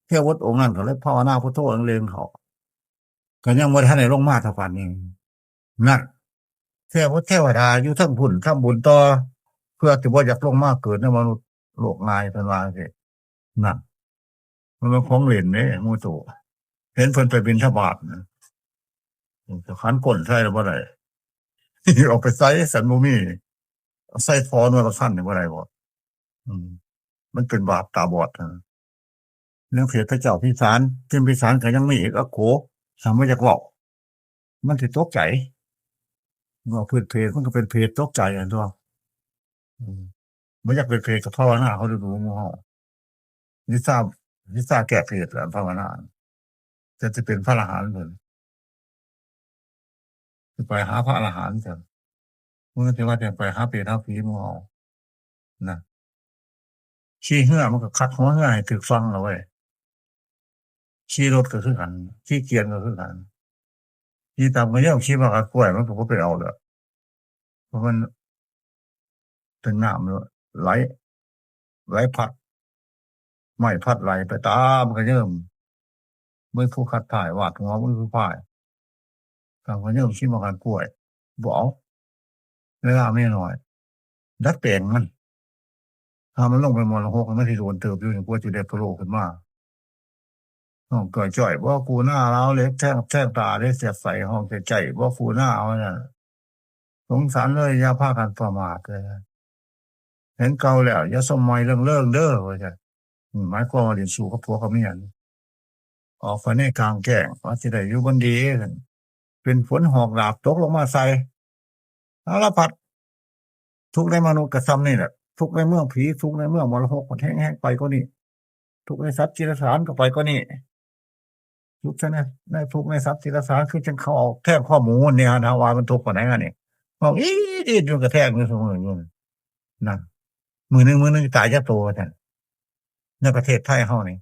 เทวบุตรองค์นั้นก็เลยภาวนาพุทโธเล็งๆเขา ก็ยังบ่ทันได้ลงมาเท่าปานนี้ นั่น เทว เทวดาอยู่เทิงพุ้นทำบุญต่อ เพื่อสิบ่อยากลงมาเกิดในมนุษย์โลกง่าย เพิ่นว่าจั่งซี้ นั่น มันเป็นของเล่นเด้ หมู่โต เห็นเพิ่นไปบิณฑบาตนะ จะขันก้นใส่บ่ได้ เอาไปใส่สันบ่มี ใส่ท่อหน่วยละพันนี่บ่ได้บ่ อืม มันเป็นบาปตาบอดนะ เรื่องเปรตพระเจ้าพิสาร เปรตพิสารก็ยังมีอีก อโข สามารถจะเว้า มันสิตกใจ เว้าพื้นเปรตมันก็เป็นเปรตตกใจอันตัว อืม บ่อยากเป็นเปรตก็ภาวนาเขาดูๆ หมู่เฮา วิชา วิชาแก้เปรตล่ะภาวนา จะสิเป็นพระอรหันต์เพิ่น สิไปหาพระอรหันต์เพิ่น มันสิว่าจะไปหาเปรตหาผีหมู่เฮา นะ ขี่เฮือมันก็ขัดหัวเฮือให้ถืกฝั่งเอาไว้ ขี่รถก็คือกัน ขี่เกียนก็คือกัน ขี่ตามกระเยี่ยม ขี่มากระกล้วย มันก็บ่ไปเอาดอก เพราะมันเป็นน้ำไหล ไหลพัด ไม้พัดไหลไปตามกระเยี่ยม มือผู้ขัดถ่ายวาดหัวมือผู้พาย ตามกระเยี่ยม ขี่มากระกล้วย บ่เอา เวลามีน้อย ดัดแปลงมัน ถ้ามันลงไปมรหก มันสิโดนเติบอยู่ กว่าสิได้พะโล้ขึ้นมา ห้องจ่อยๆ บ่กูหน้าลาวเหล็ก แท่ง แท่งตาเหล็ก แสบใส ห้องใจๆ บ่กูหน้าเอานั่น สงสารเลย อย่าพากันประมาทเลย เห็นเก่าแล้ว อย่าสมอยเลิงๆ เด้อ ว่าซั่น อืม หมายความว่าเล่นชู้กับผัวกับเมีย ออกไปในกลางแจ้ง ว่าสิได้อยู่บนดี เป็นฝนหอกดาบตกลงมาใส่ สารพัด ทุกข์ในมนุษย์ก็ส่ำนี่แหละ ทุกข์ในเมืองผี ทุกข์ในเมืองมรหก มันแฮงๆ ไปกว่านี้ ทุกข์ในสัตว์ติรฉานก็ไปกว่านี้ ทุกข์ใน ในทุกข์ในสัตว์ติรฉาน คือจั่งเขาเอาแท่งข้อหมูเนี่ยนะ ว่ามันทุกข์ปานใดอันนี้ ห้องอีดๆ อยู่กระแทกอยู่เสมออยู่นั่น มื้อหนึ่ง มื้อหนึ่งตายจักโต ว่าซั่น ในประเทศไทยเฮานี่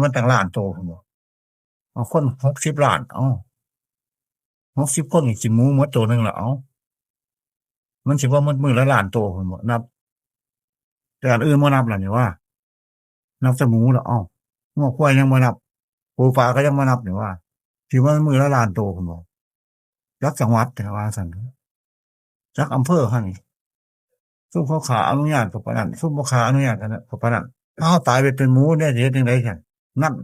มันตั้งล้านโตพุ่นบ่ เอาคนหกสิบล้าน เอ้า หกสิบคนนี่กินหมูหมดโตหนึ่งละ เอ้า มันสิบ่หมดมื้อละล้านโตพุ่นบ่ นับ แต่อันอื่นบ่นับล่ะนี่ว่า นับแต่หมูละ เอ้า งัวควายยังบ่นับ ปูปลาก็ยังบ่นับนี่ว่า สิว่ามื้อละล้านโตพุ่นบ่ จักจังหวัด แต่ว่าซั่น จักอำเภอหั่นนี่ ซุมเขาขาอนุญาตก็ปานนั้น ซุมบ่ขาอนุญาตก็ปานนั้น ถ้าเฮาตายไปเป็นหมูเนี่ยสิเฮ็ดจั่งใดซั่น นั่น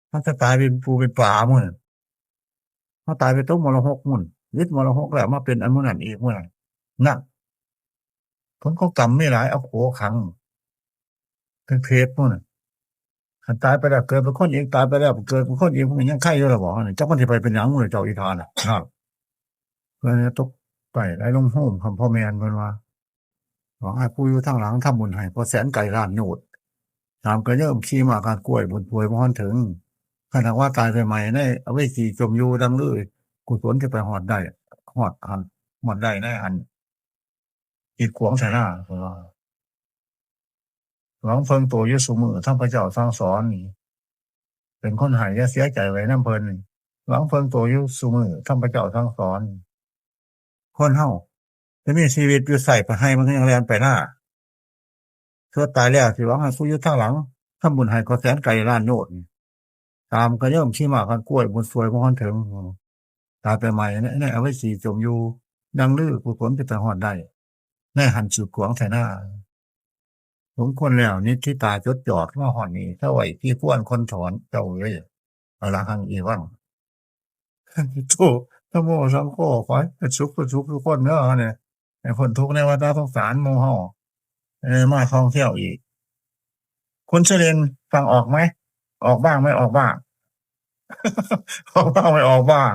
เฮาจะตายเป็นปูเป็นปลามื้อนั้น เฮาตายไปตกมรหกมื้อนั้น วิดมรหกแล้วมาเป็นอันมื้อนั้นอีกมื้อนั้น นั่น ผลของกรรมมีหลาย เอาโขขัง เป็นเปรตมื้อนั้น คันตายไปแล้วเกิดเป็นคนอีก ตายไปแล้วเกิดเป็นคนอีก มันยังไคอยู่ล่ะบ่ จักมันสิไปเป็นหยังมื้อเจ้าอีทาน่ะ นั่น เพิ่นตกไปไหลลงโฮมคำพ่อแม่นเพิ่นว่า หวังให้ผู้อยู่ทางหลังทำบุญให้ เพราะแสนไกลล้านโยชน์ ตามกระเยิ่มขี่ม้าคาดกล้วย บุญถวยบ่ฮอดถึง คันหากว่าตายไปใหม่ในอเวจีจมอยู่ดังลือ กุศลจะไปฮอดได้ ฮอดหั้น ฮอดได้ในอัน กีดขวางไถนา เพิ่นว่า หวังเพิ่งโตอยู่ซุมื้อ ธรรมเจ้าสั่งสอนนี่ เป็นคนให้อย่าเสียใจไว้นำเพิ่นนี่ หวังเพิ่งโตอยู่ซุมื้อ ธรรมเจ้าสั่งสอน คนเฮาจะมีชีวิตอยู่ไสไปไฮ่มันก็ยังแล่นไปนา ชั่วตายแล้วสิหวังให้ผู้อยู่ทางหลังทำบุญให้ก็แสนไกลล้านโยชน์ ตามกระเยิ่มขี่ม้าคาดกล้วย บุญถวยบ่ฮอดถึง ตายไปใหม่ใน ในอเวจีจมอยู่ ดังลือกุศลจะไปฮอดได้ ในหั้นสุดขวางไถนา สมควรแล้ว นิทธิตาจดจ่อมาฮอดนี้ เท่าไหร่ที่ควรคนถอนเจ้าเอ้ย อรหังเอวัง โธ่ นะโมสังโฆ ขอให้เป็นสุข เป็นสุขทุกคนเด้อเนี่ย ให้พ้นทุกข์ในวัฏสงสารหมู่เฮา เออ มาท่องเที่ยวอีก คุณสุรินทร์ฟังออกไหม ออกบ้างไม่ออกบ้าง ออกบ้างไม่ออกบ้าง